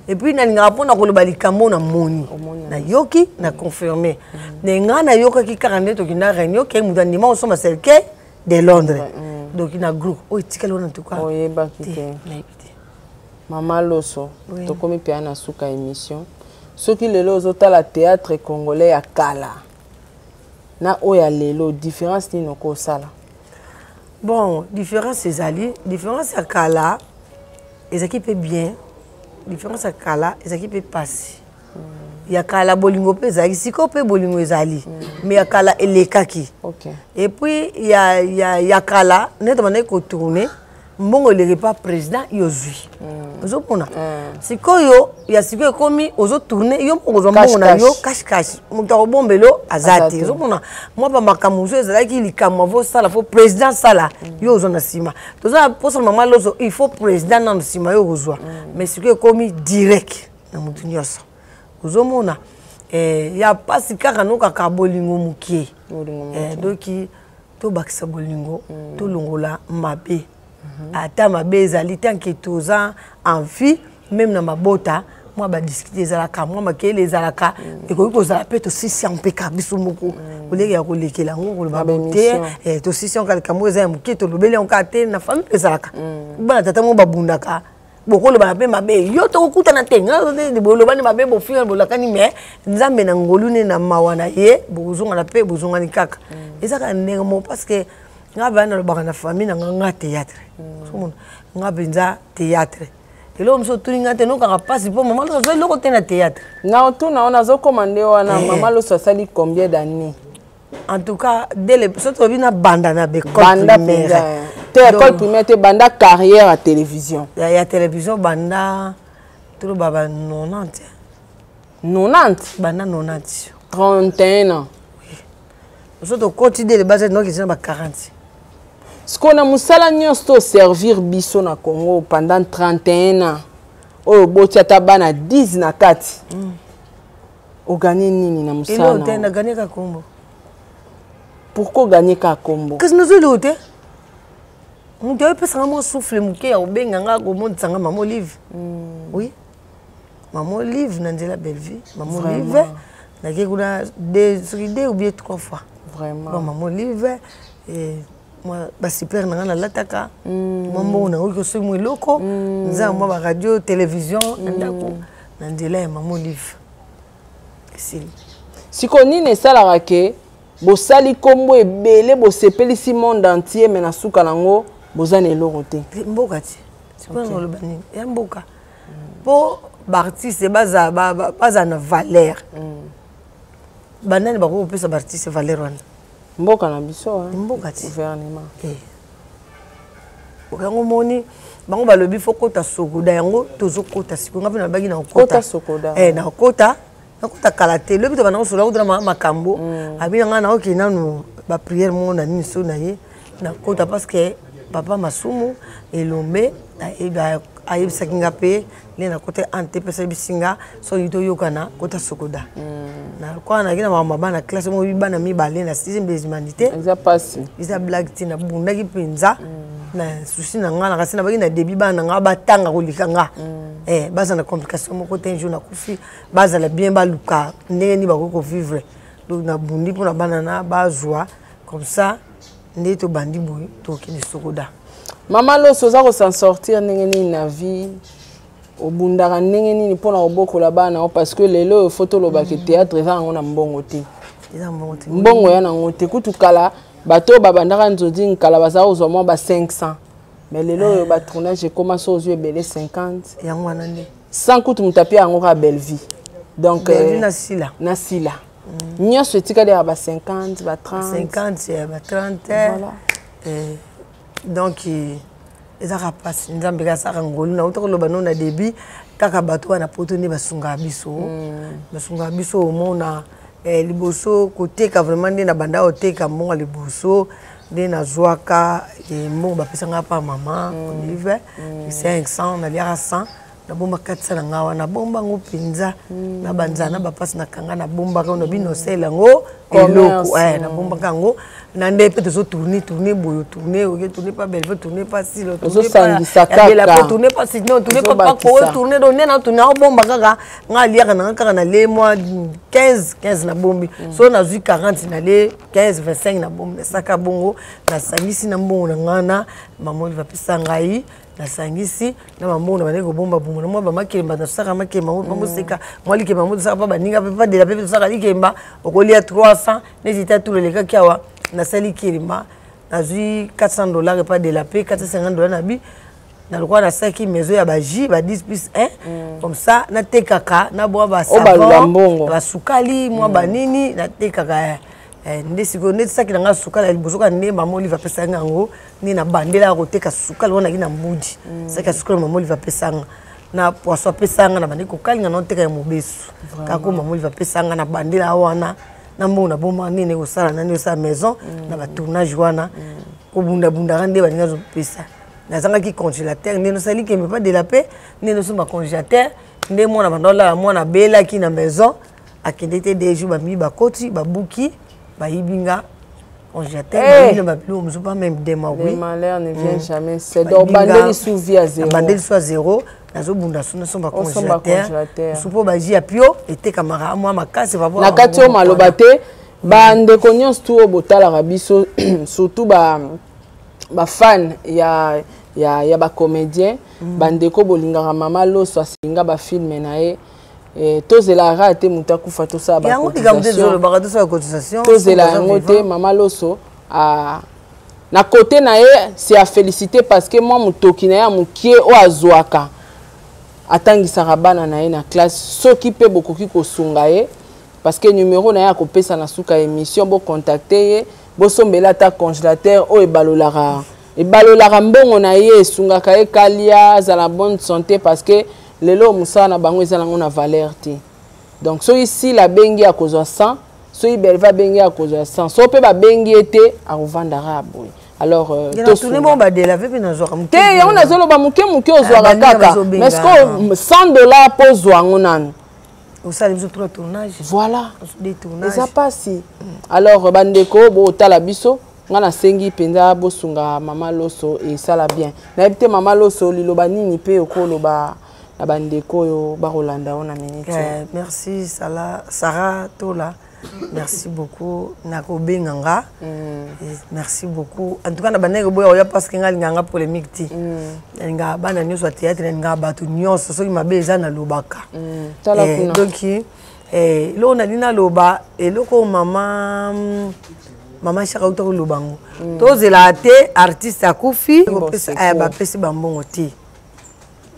Et puis nalingaka mpona koloba likambo namoni, nayoki, na confirme. Me ngai nayokaki kaka nde tokenda réunion ke moto andima kosomba cercueil de Londres. Donc na groupe oyo etikali wana, en tout cas oyebaki te. Nayebi te. Mama Loso, tokomi mpenza na suka émission. Soki lelo ozotala théâtre congolais ya kala na oyo ya lelo, différence nini okosala? Bon, différence ezali, différence ya kala ezalaki mpe bien, différence ya kala ezalaki mpe pasi. Ya kala bolingo mpe ezalaki, sikoyo mpe bolingo ezali, mais ya kala elekaki. Et puis ya kala, nde tobandaki kotourner, mbongo eleki pa président, yo ozwi, ozomona. Sikoyo ya sikoyo ekomi, ozotourner, yo moko kozwa mbongo na yo cash cash, moto akobombelo aza te. Ozomona mwa bamakambo mosusu ezalaki likambo avo osala, faut président sala, yo ozwa na nsima. Toza na mposa mama Loso, il faut président nano, nsima yo kozwa. Mais sikoyo ekomi direct na motu nyonso, ozomona. Ya mpasi kaka nokaka bolingo mokie. Donc tobakisa bolingo, tolongola mabe. Ata mabe ezali, tant que toza en vie, même na mabota mwa badiscuter ezalaka, mwa makele ezalaka, ekoki kozala mpe tosisi yango mpe kaka biso moko, oleki ya kolekela yango koloba te. Tosisi yango kaka, likambo eza ya moke, tolobeli yango kaka te. Na famille mpe ezalaka, bana tata moko babundaka, bokolobana mpe mabe, yo tokokutana te, bolobani mabe, bofinga, bolakani, mais Nzambe na ngolu ne na mawa na ye, bokozongana mpe bozongani kaka. Eza kaka ndenge moko, parce que nga baya nalobaka na famille na nga, nga théâtre, somona nga mpenza théâtre. Eloko mosusu otuni nga te, nokaka mpasi mpo mama Loso azwa eloko te na théâtre. Na otuna wana, azokoma nde wana. Mama Loso asali combien d'années? En tout cas, dès le soki tolobi na banda na baécole primaire te, école primaire te, banda carrière ya télévision. Ya télévision, banda toloba ba 90. 90? Banda 90. 31 ans. Oui, so tokoti dès le bas, noki eza na ba 40. Sikoyo na mosala nyonso toservir biso na Congo pendant 31 ans oyo, oboti ata bana 10 na kati, oganye nini na mosala? Te, naganye ka kombo. Pourquoi oganye ka kombo? Kasi nazwi eloko te. Moto ayopesanga mwa souffle moke ya kobenga nga, komonisanga mama Olive. Oui, mama Olive na nzela Bellevue, mama Olive nake kuna soki deux ou bien trois fois. Vraiment. Bon, mama Olive, mwa basuper na ngai nalataka, mwa mbongo nakoki kosoki mwa eloko, nzambe, mwa baradio, télévision na ndako na nzela ya mama Olive, esili. Sikoyo nini esalaka ke bosali nkombo ebele, bosepelisi monde entier, mais na suka nango boza na eloko te? Mboka ti sikoyo oloba nini ya mboka mpo baartiste bazala na valeur? Banani bakoki kopesa baartiste valeur wana? Mboka na biso. Mboka ti. Gouvernement. Yango moni bango balobi faut kota SOCODA, yango tozokota sikoyo. Nga mpe nalobaki nakota SOCODA. Nakota, nakota kala te. Lobi tobanda kosola kotala makambo abi na ngai, naokende nanu baprière moko na nini so na ye, nakota, parce que papa Masumu Elombe ayebisaki nga mpe nde nakota ante mpe ayebisi nga soki toyokana kota SOCODA. Nakwaa naki na makambo bana classe moko, bana mibale na sixième des humanités. Eza pasi. Eza blague te, nabundaki mpenza na souci na nga, nakasi nabaki na début bana na nga batanga koleka nga, baza na complication moko te. Un jour nakufi, bazala bien, baluka ndenge nini bakoki kovivre. Donc nabundi mpona bana na bazwa comme ça. Nde tobandi boye, tokende SOCODA. Mama Loso, oza kosan sortir ndenge nini na vie? Obundaka ndenge nini mpona kobokola bana o? Parce que lelo oyo faut tolobaki, théâtre eza yango na mbongo te. Eza mbongo te. Mbongo ya nango te. Kutu kala bato oyo babandaka nzodi kala baza kozwa mwa ba 500, mais lelo oyo batournage ekóma so ozwi ebele 50. Yango wana nde. Sans kutu moto apia yango kaka Bellevue, donc Bellevue na Sila. Na Sila nyonso etikali ya ba 50, ba 30. 50, ba 30. Voilà. Donc ezaka mpasi. Nzambe kaka asaka ngolu. Nauta koloba no na début, kaka bato wana poto nde basungaka biso, basungaka biso. Omona liboso koteka vraiment nde na banda koteka, mbongo ya liboso nde nazwaka, mbongo bapesanga pa mama Olive, 500, naliaka 100. Nabomba 400 na nga wana, nabomba yango mpenza na banzala na bapasi nakanga, nabombaka yango na bino osala yango eloko. Nabombaka yango na nde mpe tozotourne tourne boye, tourne oke, tourne pa Belve, tourne pa Silo, tourne pa Sino, tourne pa Pako, tourne. Donc nde na tourne, aobomba kaka. Nga aliaka nanga kaka na le mwa 15 15, nabombi. So nazwi 40, na le 15 25, nabombi, nasaka bongo, nasangisi na mbongo na nga na mama Olive apesa ngai. Nasangisi na bambongo na bandeki kobomba bongo na mwa bamakemba, nasaka makemba ngo bamoseka mwa likemba ngo tosaka mpa baninga mpe padela mpe tosaka likemba okolia 300 neti ta tulu elekaki awa. Nasali kilima, nazwi 400 $ epa de la pe 450 $ na bi na lokola nasalaki maison ya bajus ba 10 plus 1, comme ça natekaka na bwa basavon, basukali, mwa banini natekaka. Nde sikoyo nde saki na nga sukali ya liboso kaka nde mama Olive apesaki yango, nde na bandelaka koteka sukali wana. Naki na mbudi, saki ya sukali mama Olive apesanga na poisson apesanga na bandeki kokalinga na oteka ya mobesu kaka mama Olive apesanga na bandela wana na mbongo na boma nini kosala nani osala maison na batournage wana kobundabundaka nde baninga azopesa. Nazangaki congélateur, nde nosali kembe pa de la paix, nde nosomba congélateur, nde mwana banda olala. Mwana abelaki na maison, akende te 2 jours, bamii bakoti, babuki, bayibi nga congélateur, bayibi na babiloko mosusu, pas même 2 mois. Oui, malheur ne vient jamais seul. Donc bandeli sous vie à zéro. Bandeli sous à zéro, nazobunda so nasomba congélateur mosusu mpo bajus ya pio etekamaka mwa makasi. Na kati oyo maloba te, bandeko nyonso tu oyo botalaka biso, surtout bafan ya bacomédien, bandeko bolingaka mama Loso, asinga bafilme na ye, tozelaka te moto akufa tosala. Bacotisation, tozela yango te. Mama Loso na côté na ye, c'est à féliciter parce que mwa motoki na ye ya mokie oyo azwaka, atangisaka bana na ye na classe. Soki mpe bokoki kosunga ye, parce que numéro na ye akopesa na suka émission, bocontacte ye, bosombela ata congélateur oyo ebalolaka mbongo na ye, esungaka ye kalia, azala bonne santé, parce que lelo mosala na bango eza nango na valeur te. Donc soki Sila abengi, akozwa 100, soki Belva abengi, akozwa 100, soki mpe babengi ye te, akovandaka ya boye. Alors te, yango nazoloba, moke moke ozwaka kaka, mais sikoyo 100 $ mpo ozwa yango nanu. Osala biso trois tournage. Voilà, eza mpasi. Alors bandeko botala biso, nga nasengi mpenza bosunga mama Loso, esala bien. Nayebi te, mama Loso, liloba nini mpe okoloba na bandeko oyo bakolanda yo na minute? Merci Sara Tola, merci beaucoup na kobenga nga. Merci beaucoup. En tout cas na bandenge boya oya, parce que nga alinganga polémique te. Nalingaka bana nyonso ya théâtre, nalingaka bato nyonso. Soki mabe eza, nalobaka. Donc eloko nali naloba, eloko mama Shaka uta koloba yango, tozelaka te artiste akufi bapesi bambongo te.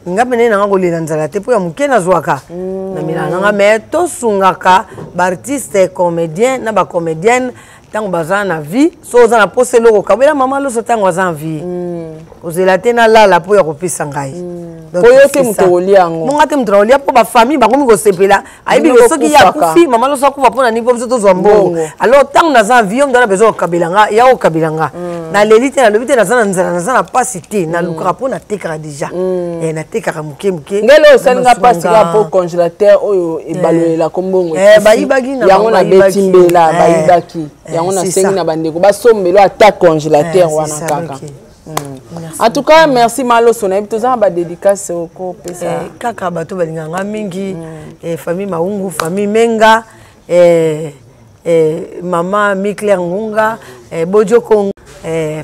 Nga pene nanga kolela nzala te mpo ya moke nazwaka, namelaka nanga, mais tosungaka baartiste comédien na bacomédienne ntango baza na vie. So oza na posa eloko, kabela mama Loso ntango aza na vie. Kozela te nalala mpo ya kopesa ngai. Po yo te moto okolia yango. Monga te moto nakolia, mpo bafamille bakomi kosepela, ayebi ke soki ye akufi, mama Loso akufa mpo na nini? Mpo biso tozwa mbongo. Alors ntango naza na vie, yo moto ana besoin kokabela nga, ya kokabela nga. Naleli te, nalobi te naza na nzala, naza na mpasi te. Nalukaka mpo natekaka déjà, natekaka moke moke. Ngele oyo esalinga mpasi kaka mpo congélateur oyo ebalolelako mbongo bayibaki. Yango nabeti mbela, bayibaki yango. Nasengi na bandeko basombelo ata congélateur wana kaka. En tout cas merci Maloso. Nayebi toza na badédicace okopesa. Kaka bato balinganga mingi, famille Maungu, famille Menga, mama Miclaire Ngunga, Bojo Kongo,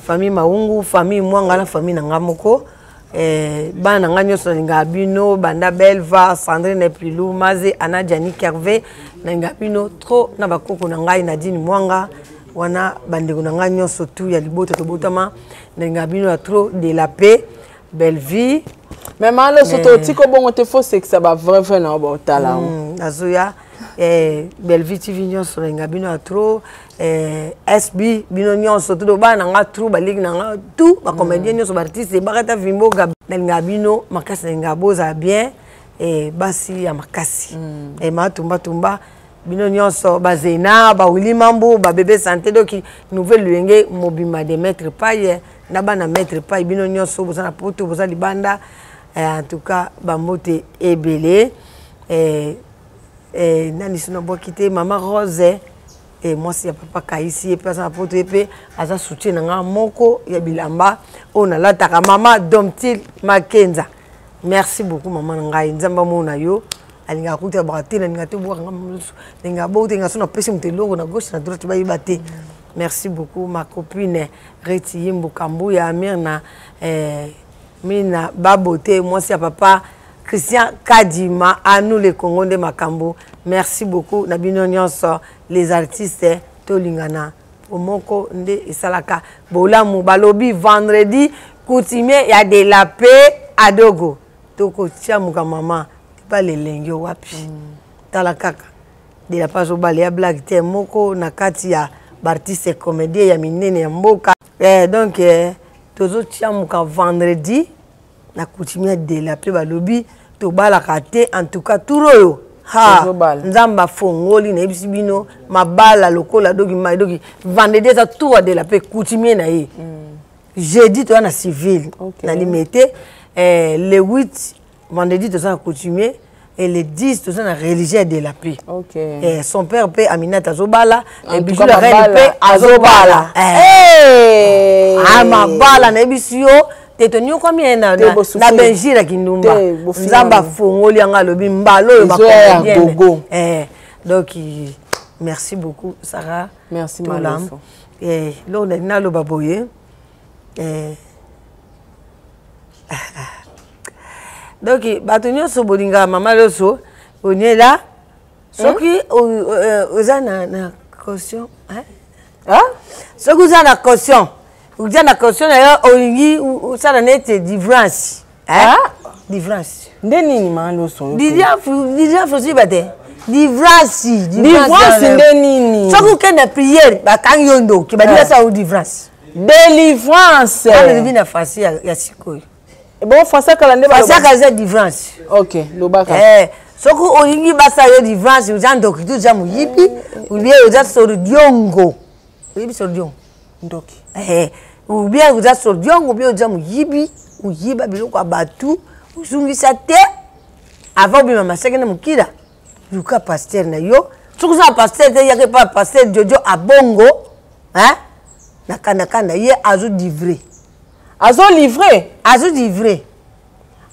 famille Maungu, famille Mwanga na famille na nga moko, bana na nga nyonso nalingaka bino, banda Belva, Sandrine Pilu, Maze, Ana, Jani, Kerve, nalingaka bino trop, na bakoko na ngai Nadine Mwanga wana, bandeko na ngai nyonso tu ya libota tobotama, nalingaka bino ya trop. De la paix, belle vie. Mais Maloso, totika bongo te, faut sekisa bavrai vrai na yo baotala yango. Nazoya. Bellevue TV nyonso, nalinga bino ya trop. SB, bino nyonso to bana na nga trop, baleki na nga tout, bacomédien nyonso, baartiste ebakata vimboga, nalingaka bino makasi, nalingaka bozala bien, basi ya makasi, matumbatumba bino nyonso, bazena bawili mambu, babebe santé, donc nouvelle luyenge mobima de maître Paye na bana maître Paye, bino nyonso boza na poto, boza libanda. En tout cas, bambote ebele. Nani sino bwaki te, Mama Rose, mwasi ya papa Kaisi, ye mpe aza na poto, ye mpe aza soutien na nga moko ya bilamba oyo nalataka. Mama Domtil Makenza, merci beaucoup mama na ngai, Nzambe amona yo. Alingaka kuta baka te, nalinga te obwaka nga mosusu, nalingaka bongo te, nga so napesi moto eloko na gauche na droite bayeba te. Merci beaucoup ma copine Reti Yimbu Kambuya Mirna, Mina Babote, mwasi ya papa Christian Kadima, à nous les Congo nde makambo. Merci beaucoup na bino nyonso les artistes, tolingana omoko nde esalaka bolamu. Balobi vendredi coutumier ya de la paix adogo tokotia muka mama ebala elengi wapi. Tala kaka de la paix azobala ya blague te, moko na kati ya baartiste comédien ya minene ya mboka. Donc tozotia muka vendredi na coutumier de la paix, balobi tobalaka te. En tout cas tour oyo ha Tozobala. Nzambe afongoli, nayebisi bino mabala lokola doki mai doki. Vendredi eza tour de la paix coutumier na ye. Jeudi toza na civil na Limete, le 8 vendredi toza na coutumier et le 10 toza na religieux de la paix. Son père pe Aminata azobala, En et tout Bijou cas, la reine mabala pe azobala. azobala. Hey! Ah, mabala nayebisi yo te, tonyokwami ye Te, bosufi. na Benjira Kindumba. Te, bofi Nzambe nanu. afongoli yango, alobi mbala oyo Ezoya ya bacomédienne. gogo. Donc, merci beaucoup Sarah. Merci, Tolam. Maloso. Loko nali naloba boye. Donc bato nyonso bolingaka mama Loso oniela, soki oza na caution, hein? Hein? Soki oza na caution, oza na caution na yo, olingi osala neti divrance, hein? Ah? Divrance. Nde nini, mama Loso? Divrance oziba te. Divrance, Divrance nde nini? Soki okende na prière, bakangi yo ndoki, badi basala yo divrance. Délivrance. Wana elobi na français ya sikoyo. Bon, français kala nde Français baloba. kala eza divrance. Ok, lobaka. Soki olingi basala yo divrance, oza ndoki te, oza moyibi, ou bien oza sordiongo. Oyebi sordiongo? Ndoki. Ou bien oza sordiongo, ou bien oza moyibi, oyiba biloko ya bato, ozungisa te, avant obima maseke na mokila, luka pasteur na yo. Soki oza na pasteur te, yaka epa pasteur Jojo Abongo, hein? Na kanda kanda ye azo livrer. Azo livrer? Azo livrer.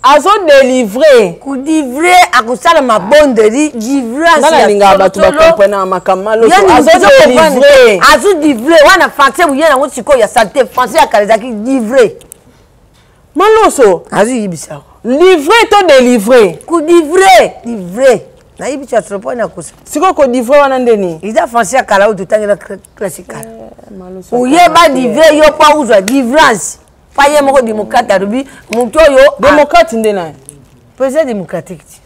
Azo délivrer. Ku livrer akosala mabondeli, livrance Nga ya nalingaka bato solo. ba comprendre na makambo maloso. Yo Azo ndimi ozo comprendre. délivrer. Azo livrer wana français boye nango sikoyo ya saleté, français ya kala ezalaki livrer. Maloso. Azo yibisa. Livrer to délivrer? Ku livrer, livrer. Nayebi ti atropone na kosa. Sikoyo ko livrer wana nde nini? Eza français ya kala oyo totangela classique kala. Maloso Oyeba akoma te. livrer yo mpo ozwa livrance. Pa ye moko démocrate alobi moto oyo a- Démocrate nde nani? Président démocratique ti.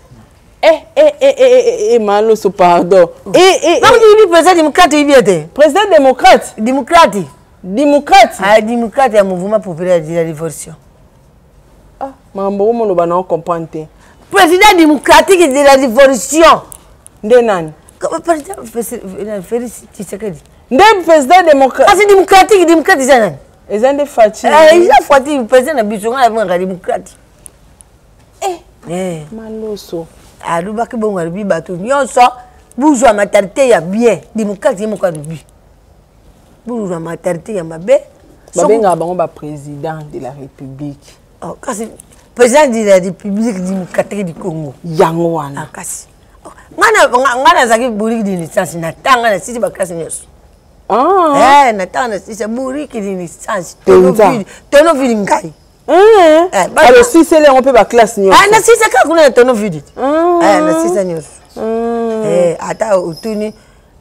Maloso, pardon. Donc, il dit président démocrate, il dit te. Président démocrate? Démocrate. Démocrate? Ah, démocrate ya mouvement populaire de la révolution. Ah, mambo omo loba na comprendre te. Président démocratique de la révolution. Nde nani? Comme président Félix Tshisekedi. Nde président démocrate. Parce que démocratique, démocrate, eza nani? Eza nde Fatshi. Eza Fatshi, président na biso, nga na démocrate. Maloso. Alobaki bongo, alobi bato nyonso buzwa maternité ya bien, démocrate ye moko alobi buzwa maternité ya mabe. Babengaka bango ba président de la République. Oh, kasi président de la République démocratique du Congo. Yango wana. Ah, kasi oh, nga nazalaki bourrique de naissance, natanga na sisi baklase nyonso. Natanga na sisi bourrique de naissance. Penza. Tonovili ngai. Alors, siseli yango mpe baklasse nyonso. Ah, nasisa kaka kuna na Tonovili. Nasisa nyonso. Ata otuni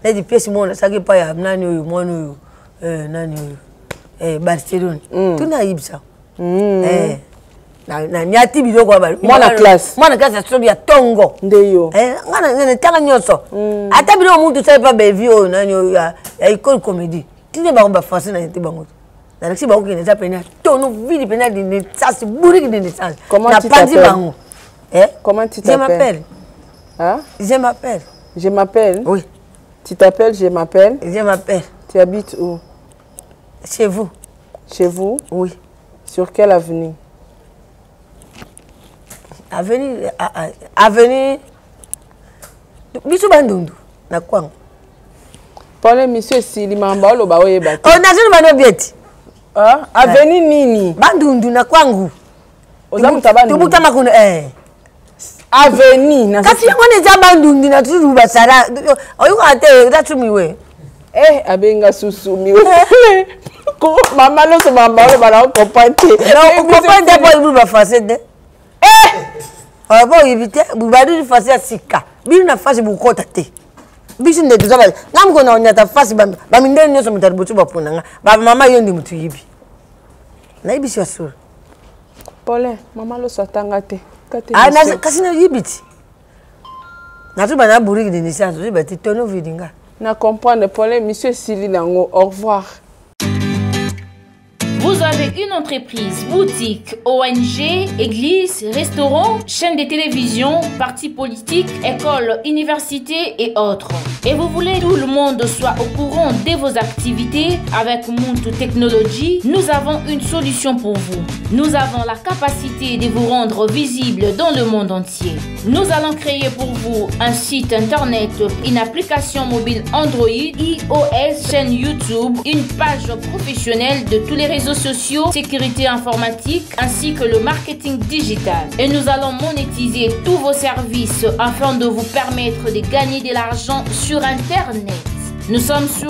neti pièce moko nasalaki epai ya nani oyo, mwana oyo, nani oyo, Barcelone. Tuna ayebisa. Nanyati biloko ya Mwana classe. Mwana classe ya sobi ya tongo. Nde yo. Nga na tanga nyonso. Ata biloko mutu osali pa Bevi oyo, nani oyo ya école comédie. Tinde bango ba français na te bango. Nalakisi bango kende eza pene tono vide pene de naissance, bourrique de naissance. Comment Na tu pandi t'appelles? bango. Eh? Comment tu Je t'appelles? m'appelle. Hein? Je m'appelle. Je m'appelle? Oui. Tu t'appelles, je m'appelle? Je m'appelle. Tu habites où? Chez vous. Chez vous? Oui. Sur quelle avenue? Avenue avenue biso bandundu na kwango. Pona émission esili mamba oloba oyeba te. Oh nazoloba no bieti. Ah, avenue nini? Bandundu na kwangu. Oza moto ya bandundu. Tobutama kuna eh. Avenue na kasi yango wana eza bandundu na tutu basala oyokaka te eza tumiwe. Eh abenga susu miwe. Mama loso mamba oloba na comprendre te. Non, comprendre te po ibu ba français te. Eh! Oyo po oyebi te, badu français ya sika. Bino na face bokota te. Biso nde toza ba nga moko na onyata face ba mindele nyonso moto ya liboso bapona nga. Ba mama yo nde moto oyebi. Nayebisi ya solo. Paulin, mama loso atanga te. Ah, kasi nayebi ti. Nazoba na bourrique de naissance, ozoba te tono vidinga. Na comprendre, Paulin, monsieur esili nango. Au revoir. Vous avez une entreprise, boutique, ONG, église, restaurant, chaîne de télévision, parti politique, école, université et autres. Et vous voulez que tout le monde soit au courant de vos activités avec Muntu Technology, nous avons une solution pour vous. Nous avons la capacité de vous rendre visible dans le monde entier. Nous allons créer pour vous un site internet, une application mobile Android, iOS, chaîne YouTube, une page professionnelle de tous les réseaux sociaux, sécurité informatique ainsi que le marketing digital. Et nous allons monétiser tous vos services afin de vous permettre de gagner de l'argent sur Internet. Nous sommes sur